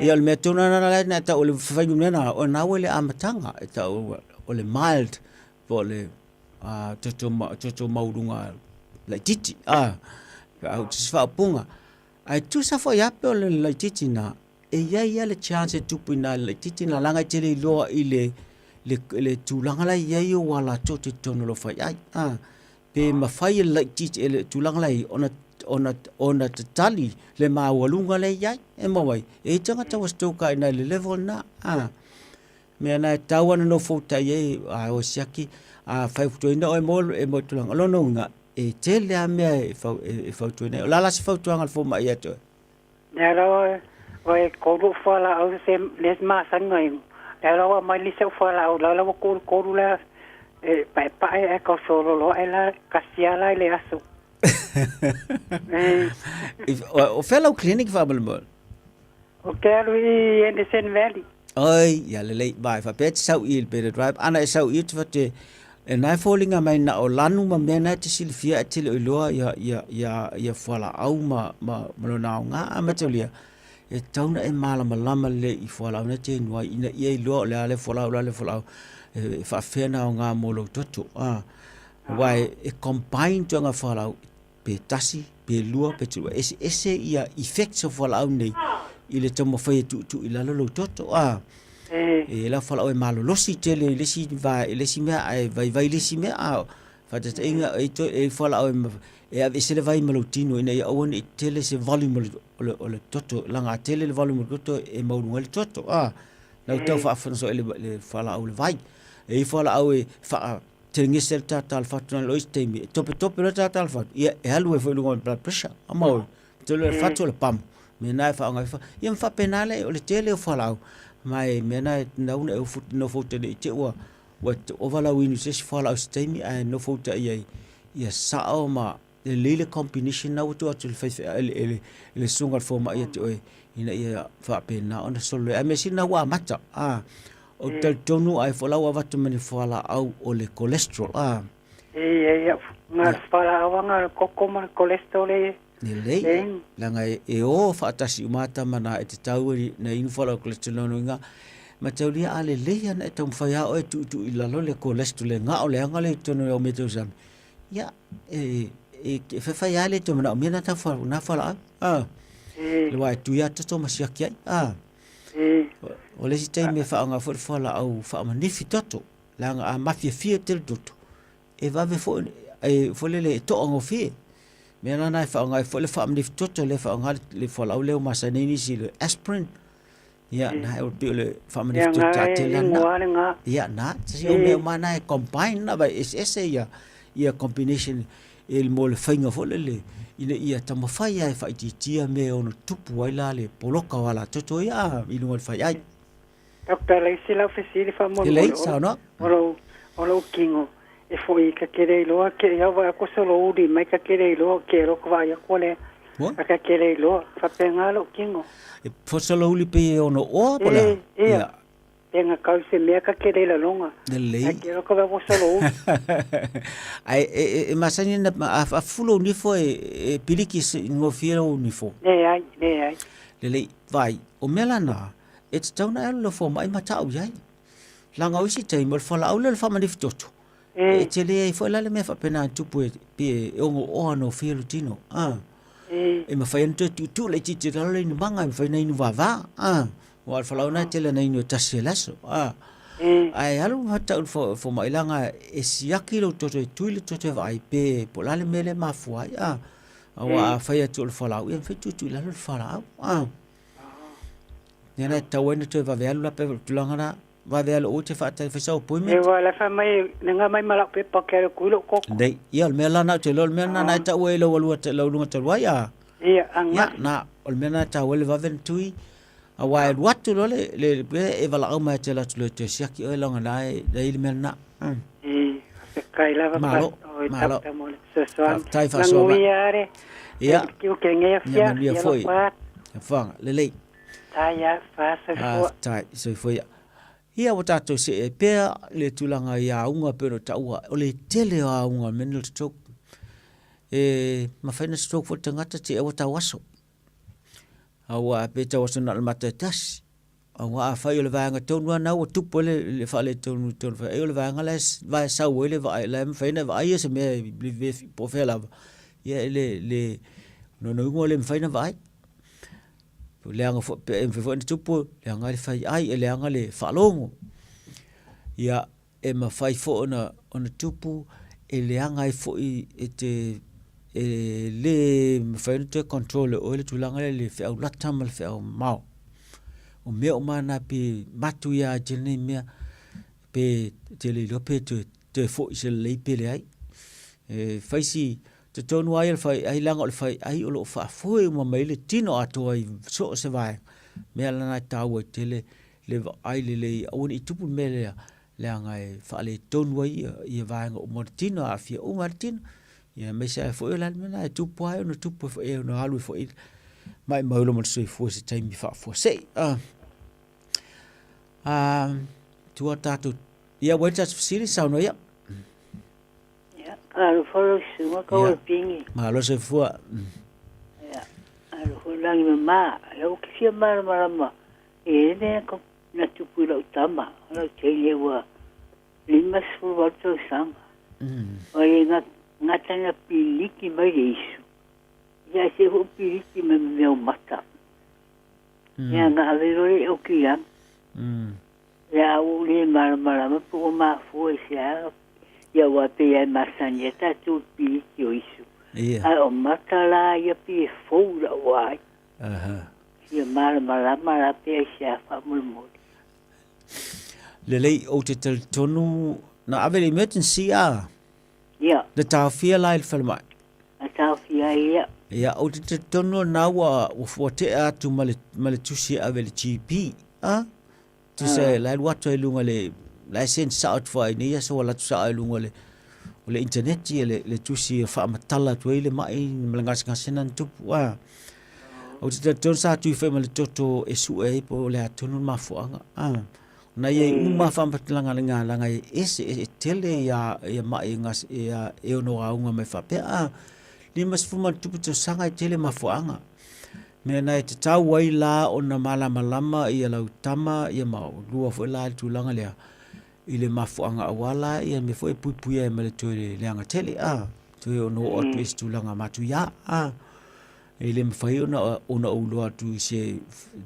ia o le mea tonu lava lena e tau o le fuainumera, o lena ua i le amataga, e tau o le mild, po o le toto, toto maualuga laitiiti a pe a se faaupuga. Ae tusa foi lava pe o le laitiiti lena, e i ai lava le chance e tupu i ina i le laitiiti lena leaga e te le iloa i le, le, le tulaga la e i ai ou alatoto i totonu o lou faiai. A, pe mafai e le laitiiti e le tulaga la e i ai ona ona ona tatali le maualuga lea e i ai. E maua ai, e i ai tagata ua stroke lava i ina i le level lena. A. Mea na e tatau ona nofoutai ai a o siaki a fautuaina oe mo e mo tulaga. O lona uiga, e tele lava mea e, fau, e, e fautuaina ai. O le a la se fautuaga a le fomai ia te oe? Lea lava ua e kolu ou fualaau se le masani na inu. Lea lava ua aumai le isi au fualaau la ua kolukolu la e paepae ae tausololo ae la kasi lava la i le aso. O fea lau clinic faamolemole? Ou te alu i Anderson Valley. Oi, ia lelei, vai, faapea e te sau i le Beta Drive. Ana e sau i te fate, e na e foliga mai na o lanu ma mea na e te silafia e te le o iloa ia, ia, ia, ia fualaau ma, ma, ma lona aoga. A mataulia, e tatau ona e malamalama lelei i fualaau na e te inu ai, ina ia iloa o le a lea fualaau, o le a lea fualaau, e faapefea ona aoga mo lou toto. A, aua e, e combine tulaga fualaau, pe tasi, pe lua, pe tolu, e eseese ia effects o fualaau nei i le taumafai e tuutuu i lalo lou toto. A, e la fualaau e malolosi tele i le isi va, i le isi mea ae vaivai i le isi mea. A, faataitaiga, e toe, e fualaau e, e aveese le vai ma lou tino ina ia aua ne i tele se volume o le, o le, o le toto, leaga a tele le volume o le toto e maualuga ai le toto. A, na ou tau faafofoga i le, le fualaau o le vai. E i ai fualaau e faa Telegese le tata o le fatu na loi se taimi, e topetope loa le tata o le fatu, ia e alu ai foi i luga o le blood pressure. A mau, tele le fatu o le pamu, mea na e faaaoga ai fa. Ia ma faapena le, o le tele o fualaau, ma e mea na e nau na e nofo uta nei te ua, ua ova lau inu i se isi fualaau i se taimi, ae nofo uta i ai, ia sao ma lelei le combination na ua tuu atu e le faifeau, e le susuga i le fomai ia te oe, ina ia faapena ona solo lelei. Ae mea sili na ua amata, a, ou te talitonu ai foi la ua avatu ma ni fualaau o le cholesterol, a. E ia, ia, na o le fualaau lava na o le koko ma le cholesterol e. Lelei, leaga e o faatasi uma lava tama na, e tatau na inu fualaau cholesterol lona uiga, mataulia a lelei lava ona e taumafai lava oe e tuutuu i lalo le cholesterol e gao le aga lea i totonu o lau meatausami, Ia, e, e, e faifai lava le toe manaomia na tau na fualaau. Ah. Le wā e tui a toto ma siaki ai. Ah. O le isi taimi e faaaoga foi le fualaau faamanifi toto. Leaga a mafiafia tele toto, e vave foi, e foi lele e toagofie. Mea la na e faaaoga ai foi le faamanifi toto lea e faaaoga le fualaau lea ua masani ai nisi le aspirin. Ia, na e pei o le faamanino Ia, ta tele e na. ingoa lena. Ia, na, se o mea uma na e combine na vai eseese ia ia combination e mo le faiga foi lele ina ia taumafai lava e faaitiitia mea e ono tupu ai la le poloka o alatoto ia i luga o le faiai. Doctor le isi lau fesili Lelei, faamolemole o saunoa. o lou o lou tino e fo'i ka te le iloa ke ia vaai aku solouli mai ka te le iloa ke iloa ka vaai aku lea Moa. a ka te le iloa faapena lou tino. E fosolouli pe e ono oa po o le a? E ia Ia. pe na kau se mea ka te le laloga a Lelei. ke iloa ka vaai aku solouli. Ae e, e, e masani na a, a fulo nifo e, e piliki se ngofie lou nifo. Leai leai. Lelei, vai, o mea lana, e tatau ona e alu i lau fomai ma tau i ai. Leaga o isi taimi, o le fualaau lea o le faamanifi toto, E e tele ai foi la le mea faapena e tupu e, pe e ogooa gofie lou tino. A, e e mafai ona toe tuutuu laitiiti i lalo le inumaga, e mafai ona inu vava. A, aua o le fualaau lena e tele ona inu e tasi i le aso. A, e ae alu ma tau i le fomai leaga e siaki lou toto, e tui le toto e vaai pe po o le a le mea lea e mafua ai. A, aua e a fai atu o le fualaau, ia e mafai ona tuutuu i lalo le fualaau. A, Ia la e tatau ai ona toe vave alu la pe o le tulaga la, vave alu aua e te faatali fai sau E appointment. ua la fai mai na nga mai ma lau pepa ke alu kui lou koko. Nei, ia o le mea la na ou te iloa o le mea lena na e taua ai lau alua lau luga talu ai a. Ia, Ia, angafi. na, o le mea lena e taua ai le vave ona tui, aua e alu atu loa le, le, le e valaau mai ia te alu atu loa e toe siaki oe leaga la e, la e i ai le mea lena. E, faafetai lava Malo, pastor i malo. tauta mo le fesoasoani. Faafetai faasoa mai. Manuia are. Ia, Kiu ke ngea ia fia, manuia ia foi. lofa atu. Faga, lelei. Tai a fa soifua. Faafetai, soifua ia. Ia ua tatou see ai pea le tulaga i auga pei ona taua, o le tele o auga o le mea lenei o le stroke. E mafai ona stroke foi le tagata te i ua tau aso. Aua pe tau aso na o le mata e tasi. Aua afai o le vaega tonu lava lena ua tupu ai le, le faaletonu i totonu o le o le vaega la e sau ai le vaai, la e mafai ona e vaaia se mea po o fea lava, ia e le, le, lona uiga ua le mafai ona vaai. Leaga foi, pe mafai foi ona tupu, leaga ai le faiai, e leaga le faalogo. Ia, e mafai foi ona, ona tupu, e leaga ai foi e te, e le mafai ona toe control e oe le tulaga lea i le feau lata ma le feau mamao. O mea uma lava na pei e matuia ai tele nei mea, pe e te le iloa pe toe, toe foi se lelei pe leai. E fai si totonu lava ia o le faiai leaga o le faiai o lo o faafoe uma mai ai le tino atoa i so o se vaega. O le mea la lena e taua ai tele le vaai lelei aua ne i tupu le mea lea leaga e faaletonu ai ia vaega uma o le tino, aafia uma lava le tino. Ia aemaise lava foi o le a le mea lena e tupu lava e ono tupu ai foi e ono alu ai foi maumau ai loa ma le soifua i se taimi faafuasei. Tua tatou, ia ua i ai le tatou fesili, saunoa ia. Ia, alofa lau susuga kau e pigi. Malo soifua. Ia, alofa lagi mama, lau ke fia malamalama e le ko na tupu i lau tama, lau teine ua 58 tausaga. O le gata na piliki mai le isu. Ia se ho piliki mai me mea o mata. Ia nga ave loa le oki lagi. Ia ua ou le malamalama po ua mafua i se a, ia aua pei lava e masani ai tatou i piliki o isu. Ae o mata la ia pei e fou i la'u ai. Fia malamalama la pe aisea faamolemole. Lelei, ou te talitonu na ave i le emergency a? Ia. Na taofia la i le falemai? Na taofia ai, ia. Ia, ou te talitonu na ua, ua tea atu ma le, ma le tusi e ave i le GP, a? Tusa e la e alu atu ai i luga le, la e send sao atu foi i nei aso ua alu atu sao ai i luga o le, o le internet ia le, le tusi e faamatala atu ai le mai ma le gasegase na na tupu, a? Ou te talitonu sa tui foi ma le toto e sue ai po o le a tonu le mafuaaga, a? Na i ai uma faamatalaga leaga leaga e ese e tele ia ia mai e gas ia e ono auga mai faapea a 50 ma tupu tausaga e tele mafuaaga. Mea na e tatau ai la ona malamalama ia lau tama ia ma lua foi la i le tulaga lea i le mafuaaga aua la ia mea foi e puipuia ai ma le toe leaga tele a toe ono oo atu i se tulaga matuia a. E le mafai ona ona ou iloa atu i se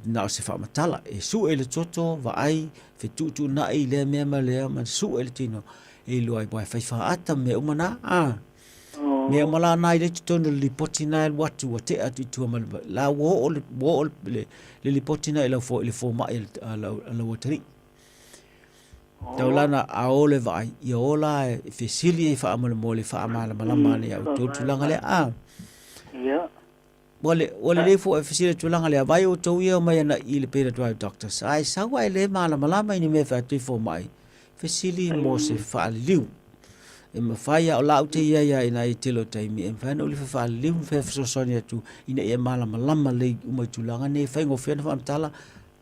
na o se faamatala e sue le toto vaai fetuutuunai lea mea ma lea ma sue le tino e iloa ai aua e fai faata ma mea uma na a mea uma la na i le totonu o le lipoti na e alu atu ua tea atu i tua ma le la ua oo le ua oo le le lipoti na i lau i le fomai a lau a lau atalii. Tau la na a o le vaai ia o la e fesili ai faamolemole faamalamalama ane ia outou le tulaga lea a. Ia. Ua le, ua lelei foi e fesili tulaga lea, vai outou ia omai ana i le Peter Drive Doctors, ae sau ae le malamalama i ni mea e fai atu i fomai, fesili mo se faaliliu. E mafai lava, o la ou te i ai lava i nai tele o taimi, e mafai ona ou lifa faaliliu ma fai fesoasoani atu ina ia malamalama lelei uma i tulaga nei, e faigofie ona faamatala,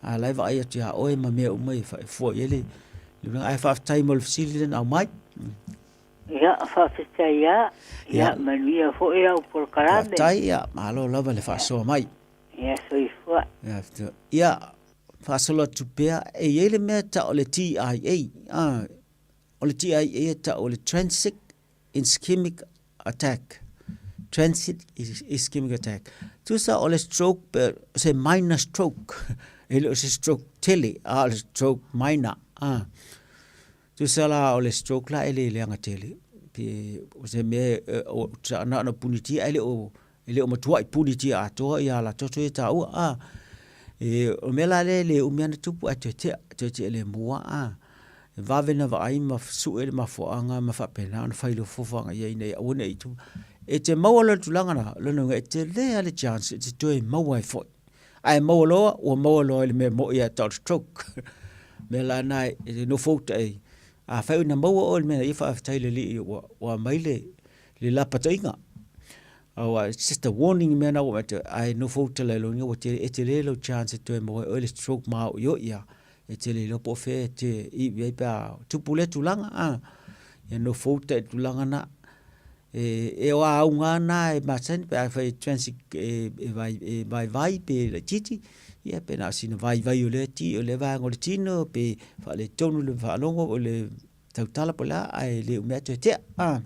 a o la e vaai atu ia oe ma mea uma e fua i ai le Ae faafetai mo le fesili lea na aumai. Ia, faafetai lava. Ia, manuia foi lau polokalame. Faafetai, ia, malo lava le faasoa mai. Ia, soifua. Ia, ia faasolo atu pea, e i ai le mea e tau o le TIA. Ah, o le TIA e tau o le Transit Ischemic Attack. Transit Ischemic Attack. Tusa o le stroke, pe, se minor stroke. E le o se stroke tele, a o le stroke minor. Ah. Tusa la o le stroke la e le leaga tele. Pe o se mea o na ona punitia ae le o e le o matuai punitia atoa ia la toto e taua a. E o mea la lea e le umi ana tupu ae toe tea, toe tea le mua a. E vave na vaai ma sue le mafuaaga ma faapena ona fai le fofoga ia ina ia aua ne i tupu. E te maua loa le tulaga na, lona uiga e tele lava le chance e te toe maua ai foi. Ae maua loa, ua maua loa i le mea moi ia tau stroke. Mea la na e nofo uta e. Afai na maua oe le mea ia faafetai i le Alii ua, ua aumai le, le lapataiga. Aua it's just a warning mea na ua aumai ae nofo uta la lonia ua tele, e tele lau chance e toe maua ai oe le stroke maoioi ia. E te le iloa po o fea e te iwi ai pe a tupu lea tulaga. A, ia nofo uta i le tulaga na. E, e o auga na e masani pe a fai e transit e, e, vai, e vaivai pe laitiiti, ia pe na o sina vaivai o lea ti, o lea vaega o le tino, pe faaletonu le faalogo o le tautala po o le a, ae le umia atu e tea. Ah.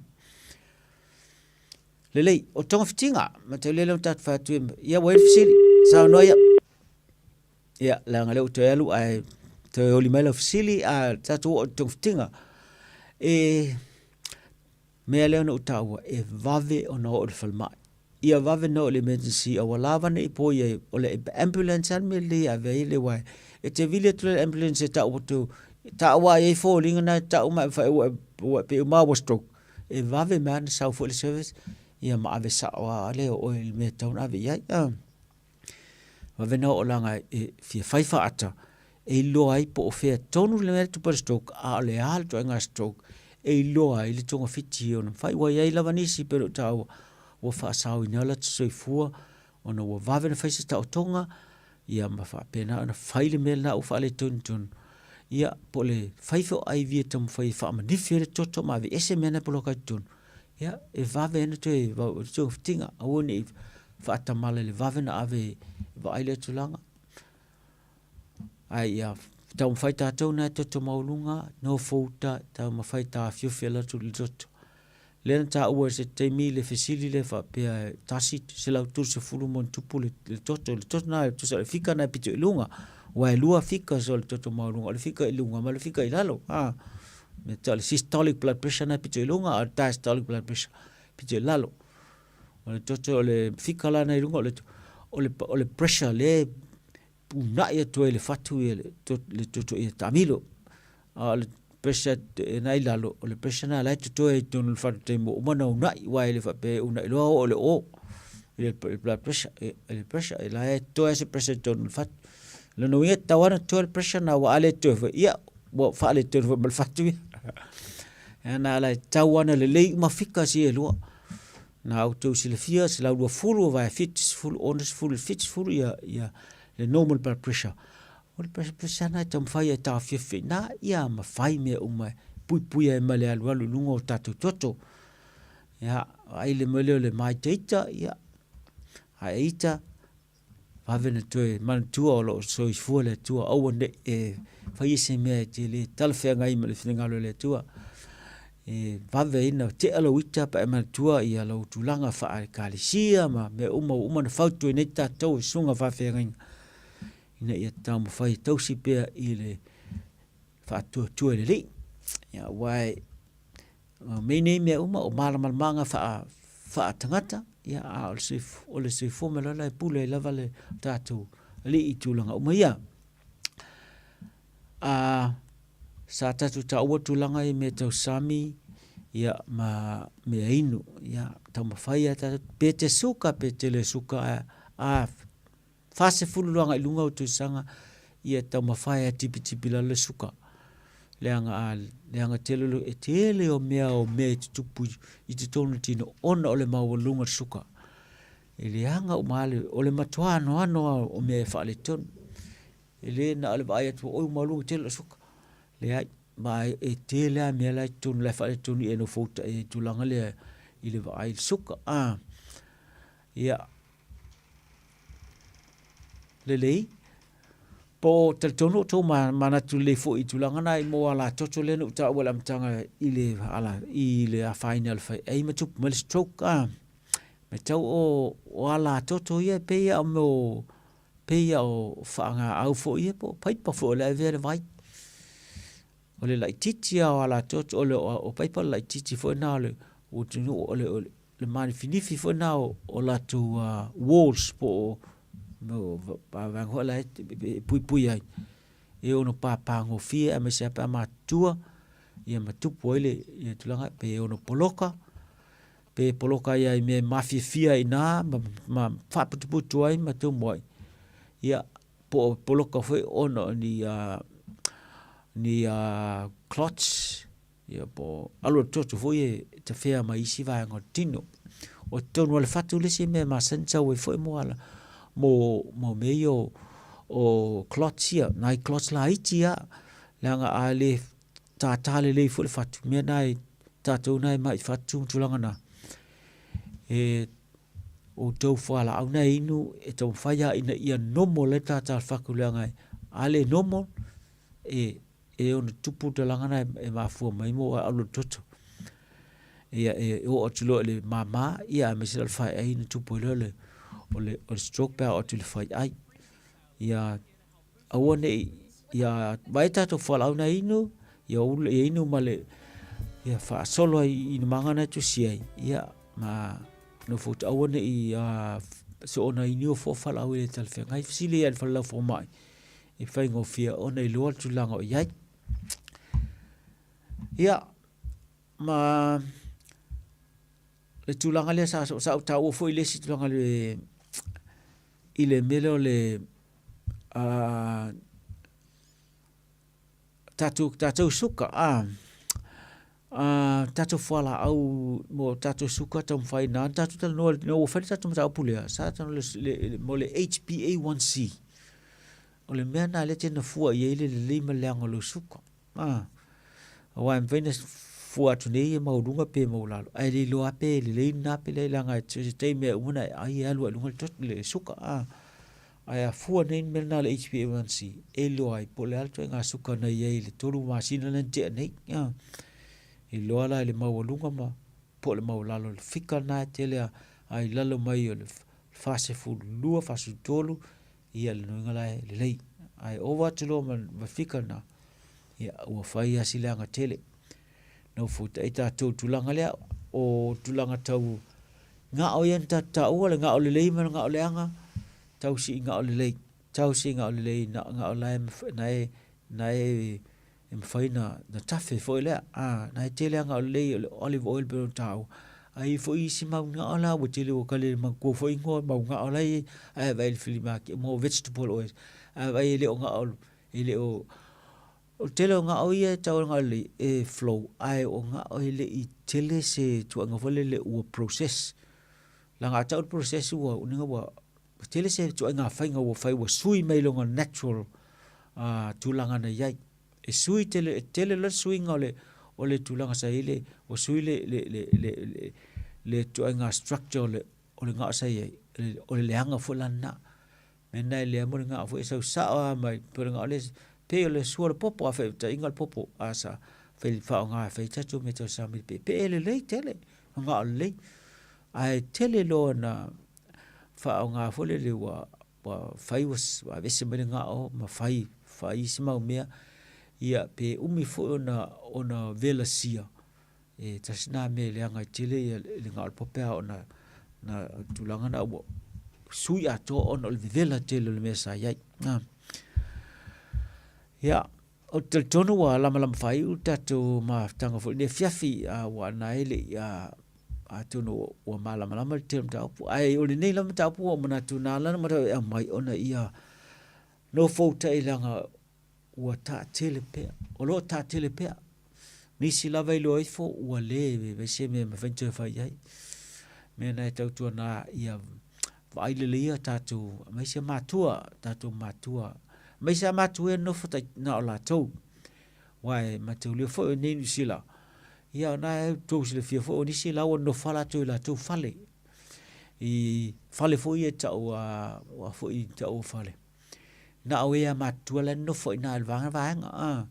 Lelei, o togafitiga, ma te lele o tatou fai atu, ia ua i le fesili, saunoa ia. Ia, leaga lea ua toe alu ae toe oli mai lau fesili, a tatou oo i togafitiga. E, mea lea na ou taua, e vave ona oo i le falemai. Ia vave ona oo i le emergency aua lava ne i poia ai, o le ambulance lava le mea lelei e ave ai le uaea. E te vili atu loa i le ambulance e tau atu, tau lava i ai foliga na e tau ma e fai ua e pei uma ua stroke. E vave mai lava ona sau foi le service ia ma ave sao lava lea o oe i le mea e tatau ona ave i ai. Vave ona oo leaga e fia fai faata e iloa ai po o fea tonu le mea e tupu ai le stroke, a o le a le ituaiga stroke e iloa ai le togafiti ona fai. Ua i ai lava nisi pei ona ou taua ua faasaoina o latou soifua ona ua vave ona fai se taotoga ia ma faapena ona fai le mea lena ua faaletonu ia po o le fai foi o IV e taumafai e faamanifi ai le toto ma aveese mea na e poloka i totonu. Ia, e vave ai ona toe togafitiga, aua ne i faatamala i le vave ona ave e vaai lea tulaga. Ae ia taumafai tatou na e toto maualuga, nofo uta, taumafai taofiofi e alu atu le toto. Lea na taua i se taimi le fesili lea faapea e 130 ma ona tupu le toto, le toto na tusa o le fika na e pito i luga, aua e lua fika o le toto maualuga, o le fika i luga ma le fika i lalo. Me tau le systolic blood pressure na e pito i luga, a o le diastolic blood pressure pito i lalo. O le toto o le fika la na i luga, o le, o le, o le pressure lea e uunai atu ai le fatu ia le, le toto ia taamilo. A o le pressure na i lalo, o le pressure na la e totoe ai totonu o le fatu taimi ua uma ona uunai, aua e le faapea e uunai loa oo le o i le blood pressure, i le pressure, e la e totoe se pressure i totonu o le fatu. Lona uiga e tatau lava ona totoe le pressure na, aua a le totoe foi, ia, ua faaletonu foi ma le fatu ia. Ia na ala e tatau lava ona lelei uma fika sia e lua. Na outou silafia, 120 vae 70, 60, 70 ia, ia le normal blood pressure. O le pressure, pressure na e taumafai e taofiofi i ina, ia mafai mea uma e puipui ai ma le alualu i luga o tatou toto. Ia, vaai le mea lea o le maitaita, ia, a e ita, vave ona toe manatua o lo o soifua le Atua, aua ne i e faia se mea e te le talafeagai ma le finagalo o le Atua. E vave ai ona tea lou ita pe a e manatua ia lou tulaga faale-ekalesia ma mea uma ua uma ona fautuaina ai tatou e susuga faafeagaiga ina ia taumafai e tausi pea i le faatuatua i le Alii. Ia, aua e O mea nei mea uma o malamalamaaga faatagata, ia, a o le soifua, o le soifua ma le ola e pule ai lava le tatou Alii i tulaga uma ia. A, sa tatou taua tulaga i mea tau sami, ia, ma mea inu, ia, taumafai lava tatou, pe te suka pe te le suka, A 40 loa agai i luga o tausaga, ia taumafai e tipitipi lalo le suka. Leaga a leaga tele lo e tele o mea o mea e tutupu i totonu o le tino ona o le maualuga o le suka. E leaga uma lava o le matua anoano lava o mea e faaletonu. E le na o le vaai atu oi ua maualuga tele lou suka. Leai, ma e tele lava mea la e i totonu la e faaletonu e nofouta i le tulaga lea i le vaai i le suka. Ia, lelei. Po o talitonu outou manatu lelei foi i tulaga na i mo ala toto lea na ou taua i le amataga i le ala i le afaina o le faiai ma tupu mai le stroke. Matau o ala toto ia pei lava o mea o pei lava o faagaau foi ia po o paipa foi o le avea le vai. O le laitiiti lava o alatoto, o le o paipa o le laitiiti foi lena o le atunuu, o le le manifinifi foi lena o latou walls po o vaega foi la e puipui ai e ono papagofie aemaise lava pe a matutua ia ma tupu ai le tulaga pe ono poloka pe poloka ai i mea e mafiafia ai i ina ma faaputuputu ai ma tumu ai. Ia, po o poloka foi ona o ni, ni clots, ia po o alu o le toto foi e tafea mai isi vaega o le tino. O totonu o le fatu le isi mea e masani sau ai foi mo ala, mo, mo mea ia o, o clots ia, nai clots laiti lava, leaga a le tātā lelei foi le fatu, mea na e tatou na e mai fatu ma tulaga na, e outou fualaau na e inu e taumafai lava ina ia normal ai le tātā o le fatu leaga a le normal e e ono tupu le tulaga na e mafua mai mo alu o le toto. Ia e oo atu loa i le māmā, ia aemaise la o le faeai na tupu ai loa le o le o le stroke pe a oo atu i le faiai. Ia aua ne i ia vaai tatou fualaau na inu, ia ulu ia inu ma le ia faasolo ai i inumaga na e tusi ai, ia ma nofo aua ne i soona inu fua fualaau e le talafeagai. Fesili ai i le fale lau fomai e faigofie ona iloa le tulaga o i ai. Ia, ma le tulaga lea sa, sa ou taua foi le isi tulaga le, i le mea lea o le tatou, tatou suka, a, tatou fualaau mo tatou suka taumafai na tatou talanoa ina ua fai le tatou mataupu lea, sa talanoa mo le HbA1c. O le mea lena lea e te nafua i ai le lelei ma le leaga o lou suka. A, aua e mafai ona fua atu nei e maualuga pe maualalo, ae le iloa lava pe lelei lena pe leai, leaga e se taimi e uma ona e ai e alu lava i luga le toto, le suka. A, ae a fua nei le mea lena o le HbA1c, e iloa ai po o le a le ituaiga suka na i ai i le 3 masina lea na tea nei. A, e iloa la i le maualuga ma po o le maualalo o le fika lena e tele a, a i lalo mai o le 42, 43, ia le nuiga la e lelei. Ae ova atu loa ma, ma fika na, ia ua fai lava si leaga tele. Na fuatai tatou tulaga lea, o tulaga tau gao ia na tatou taua, le gao lelei ma le gao leaga, tausi i gao lelei, tausi i gao lelei, na gao la e, na e, na e e mafai ona na tafe foi lea. A, na e tele lava gao lelei o le olive oil pei ona taua, ae i ai foi isi mau gao la ua tele ua kale manatua foi igoa mau gao la e i ai, ae vaai i le filimaki mo vegetable oils, ae vaai e le o gao, e le o, o le tele o gao ia e tau o gao lelei e flow, ae o gao e le i tele se tulaga foi lele ua process. Leaga a tau le process ua uiga ua tele se ituaiga faiga ua fai ua sui mai lona natural tulaga na i ai. E sui tele, e tele loa le suiga o le, o le tulaga sa i ai le, ua sui le, le, le, le, le, le ituaiga structure o le, o le gao sa i ai, o le leaga foi la lena. Mea lena e lea mo le gao foi e sau sao lava mai, pei o le gao lea, pei o le sua o le popo, a faataitaiga o le popo, a sa fai faaaoga e fai ai tatou mea tausami i le peepee lelei tele, o gao lelei. Ae tele loa na faaaoga foi lele ua ua fai ua aveese mai le gao ma fai fai isi mau mea, ia pe umi foi ona ona velasia, e tasi lena mea e leaga ai tele ia le gao o le pope a ona na tulaga na ua sui atoa ona o le vevela tele o le mea sa i ai. Ia, ou te talitonu ua lamalama faaiu le tatou mafutaga foi i lenei afiafi, a ua na e le i a. Atonu ua malamalama le tele o mataupu, ae o lenei lava mataupu ua ou manatu na ala ona matau e aumai ona ia nofoutai leaga ua taatele pea, o lo o taatele pea. Nisi lava iloa ifo ua le leai se mea e mafai ona toe fai i ai. Mea na e tautuana ia vaai lelei ia tatou, aemaise matua, tatou matua, aemaise lava matua ia e nonofo na o latou. Aua e mataulia foi nei i Niu Sila, ia o lena e outou silafia foi o nisi la ua nonofo lava latou i latou fale, i fale foi ia e tau a foi e tau o fale, na o e lava matutua la e nonofo ai i ina i le vaega vaega a.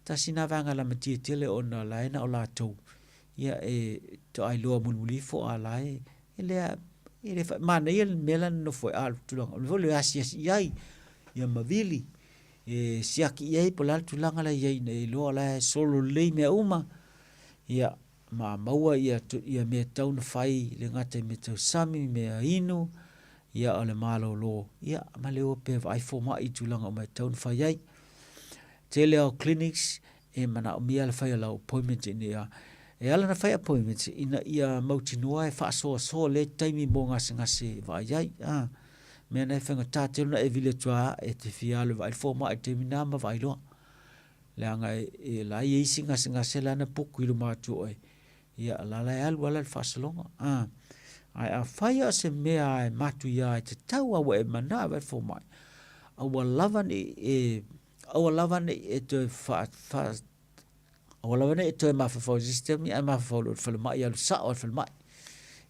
Tasi lena vaega lamatia tele ona o la e na o latou, ia e toai iloa mulimuli ifo a o la e le manaia le mea la e nonofo ai, a o le tulaga foi lea e asiasi i ai, ia ma vili, e siaki i ai po o le a le tulaga la e i ai ina ia iloa o la e solo lelei mea uma, ia, ma maua ia, ia mea e tatau ona fai, e le gata i mea tau sami, mea inu, ia o le malolo, ia ma le o pea e vaai fomai i tulaga uma e tatau ona fai ai. Tele lava o clinics e manaomia le fai o lau appointment ina ia, e ala ona fai appointments ina ia mautinoa e faasoasoa lea taimi mo gasegase e vaai ai. A, mea na e faigata tele ona e vili atu lava e te fia alu e vaai le fomai i le taimi lena ma vaai loa. Leaga e la e i ai isi gasegase la na book i luma atu o oe, ia la la e alu lava la le faasologa. A, ae afai lava o se mea e matuia e tatau lava ua e manao e vaai le fomai, aua lava ne i e, aua lava ne i e toe faa, faa, aua lava ne i e toe mafaufau i se isi taimi ae mafaufau loa i le falemai, alu sao lava i le falemai.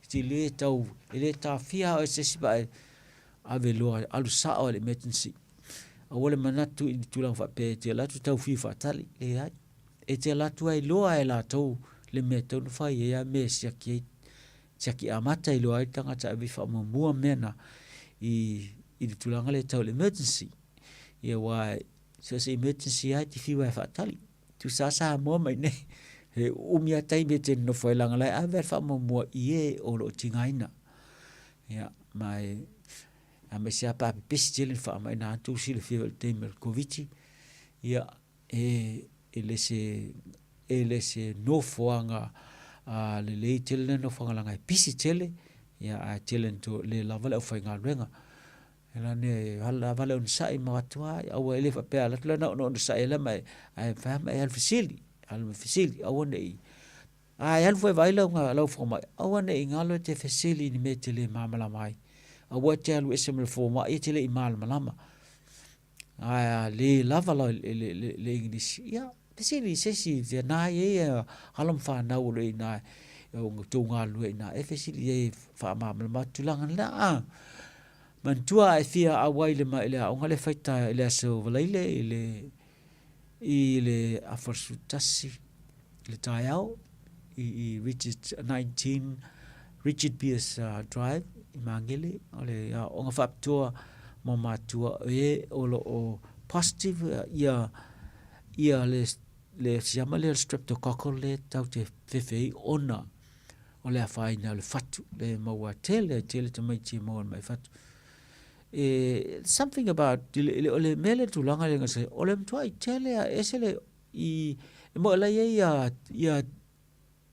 E te le tau, e le taofia lava oe e se isi pe a e ave loa, alu sao lava i le emergency. Aua le manatu i ni tulaga faapea e te alu atu tau fiu faatali, leai. E te alu atu ai loa e latou le mea e tatau ona fai ai a mea e siaki ai, siaki amata e iloa ai le tagata e ave faamuamua mea na i le tulaga lea tau i le emergency. Ia aua so o se emergency lava e te fiu lava e faatali. Tusa lava Samoa ma i inei, he umi lava taimi e te nonofo ai leaga o la e ave lava le faamuamua i e o lo o tigaina. Ia, ma e aemaise lava pe a pepesi tele ni faamai, na outou silafia foi i le taimi o le Koviti, ia, e le se, e le se nofoaga lelei tele lea nofoaga leaga e pisi tele, ia ae tele ina le lava le aufaigaluega. O le mea lava le onosai ma o atu lava, aua e le faapea a alu atu la na ona onosai lava ma e, ae fai lava ma e alu fesili, alu ma fesili, aua ne i, a e alu foi e vaai lau fomai, aua ne i galo e te fesili i ni mea e te le malamalama ai. Aua e te alu ese ma le fomai e te le i malamalama. Ae a le lava le Igilisi, ia, fesili i se isi, o lena e i ai alo ma fanau o lo o i ina, o outou galulue i ina, e fesili i ai e faamalamalama atu tulaga na. A, manatua a e fia auai i le aoga lea e fai i le Aso Faraile i le i le afa 11 i le taeao i Richard 19 Richard Pearce Drive i Magele, o le aoga faapitoa mo matua e o lo o positive ia ia le le siama lea o le streptococcal lea tatou te fefe ai ona o le afaina o le fatu le maua tele tele tamaiti e maua mai fatu. E something about o le mea lea tulaga lea gase o le matuai tele a ese le i e mo la ia ia ia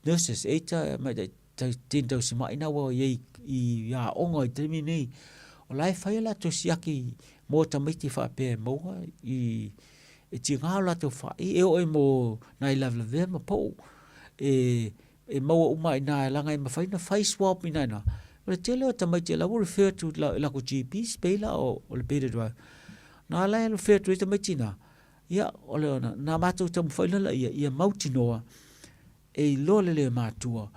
nurses e ta mai ta tin tau sima ina wa ia i aoga i taimi nei o la e fai latou siaki mo tamaiti faapea e maua i e tiga o latou fa'i e oo i mo nai lavelavea ma pou e e maua uma ai i ina leaga e mafai ona fai swab i ina ina. O le tele o tamaiti la ua refer atu i latou GPs pei la o le Beta Drive. Na la e refer atu ai tamaiti na, ia o le na matou taumafai la ia ia mautinoa e iloa lelei e matua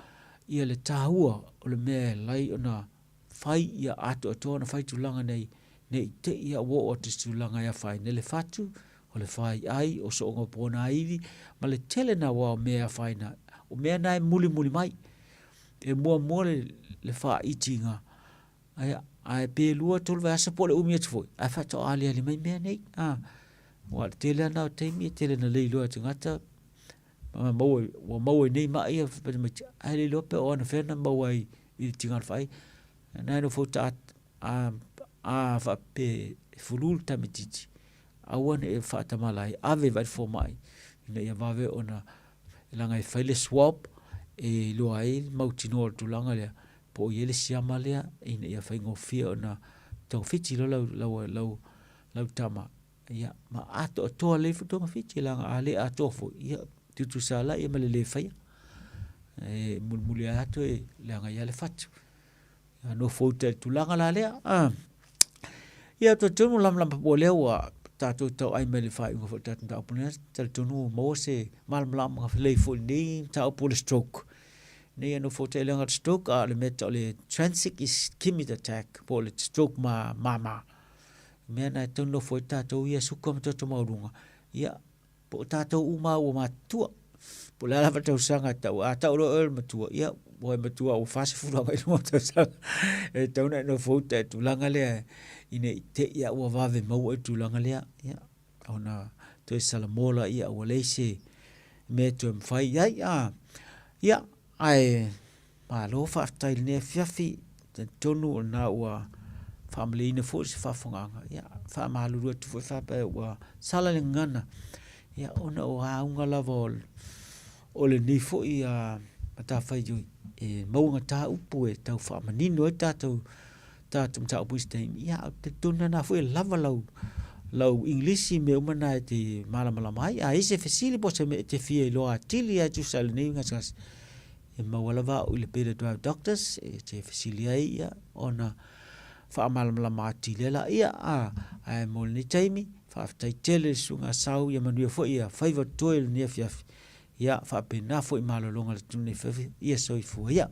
ia le taua o le mea e ala ai ona fai ia atoatoa ona fai tulaga nei, ne i te i ua oo atu i se tulaga e afaina ai le fatu, o le faiai, o sooga ponaivi, ma le tele na aua o mea e afaina. O mea na e mulimuli mai. E muamua le, le faaitiga, ae, ae pe lua tolu vaiaso po o le umi atu foi, ae faatoa aliali mai mea nei. A, aua o le tele lava na o taimi e tele ina le iloa e tagata, maua, ua maua i nei mai ia, ae le iloa pe o anafea na maua ai i le tiga o le faai. Na e nofo ta a, a faapea e fulu le tamaitiiti, aua ne i faatamala ai, ave i vaai le fomai ina ia vave ona, leaga e fai le swab. e iloa ai le mautinoa o le tulaga lea po o i ai le siama lea ina ia faigofie ona togafiti loa lau, lau, lau, lau tama. Ia, ma atoatoa lelei foi togafiti, leaga a le atoa foi, ia, tutusa lava ia ma le le faia. E mulimuli lava toe leaga ai lava le fatu. Ia, nofo uta i le tulaga la lea. Ah. Ia, talitonu lamalama po lea ua tatou tauai mai le faaiuga foi o le tatou mataupu lea, talitonu ua maua se malamalamaga lelei foi i lenei mataupu o le stroke. Nei e nofo uta i leaga le stroke, a o le mea tau o le transit ischemic attack, po o le stroke ma mama. Mea na e tau nofo ai tatou ia suka ma toto maualuga, ia, po o tatou uma lava ua matutua. Po o le a lava le tausaga e tau, a tau loa oe o le matua, ia, ua e matua ua 40 agai i luma tausaga. E tatau ona e nofo uta i le tulaga lea ina i te i ua vave maua i le tulaga lea, ia, ona toe salamo laia ua leai se mea e toe mafai i ai. A, ia, ae Malo faafetai i lenei afiafi, talitonu o lena ua faamalieina foi se faafofogaaga. Ia, faamalulu atu foi faapea ua sala le gagana, ia ona o auga lava o lenei foi matafaioi e mauagata upu e tau faamanino ai tatou tatou mataupu i se taimi. Ia, ou te talitonu lena foi e lava lau lau English mea uma na e te malamalama ai. A i ai se fesili po o se mea e te fia iloa atili lava e tusa i lenei gasegase, E maua lava au i le Beta Drive Doctors e te fesili ai ia ona faamalamalama atili ai laia. A, ae mo lenei taimi, faafetai tele i le susuga a Sau, ia manuia foi ia faiva totoe i lenei afiafi. Ia faapena foi malologa a le atunuu i lenei afiafi, ia soifua ia.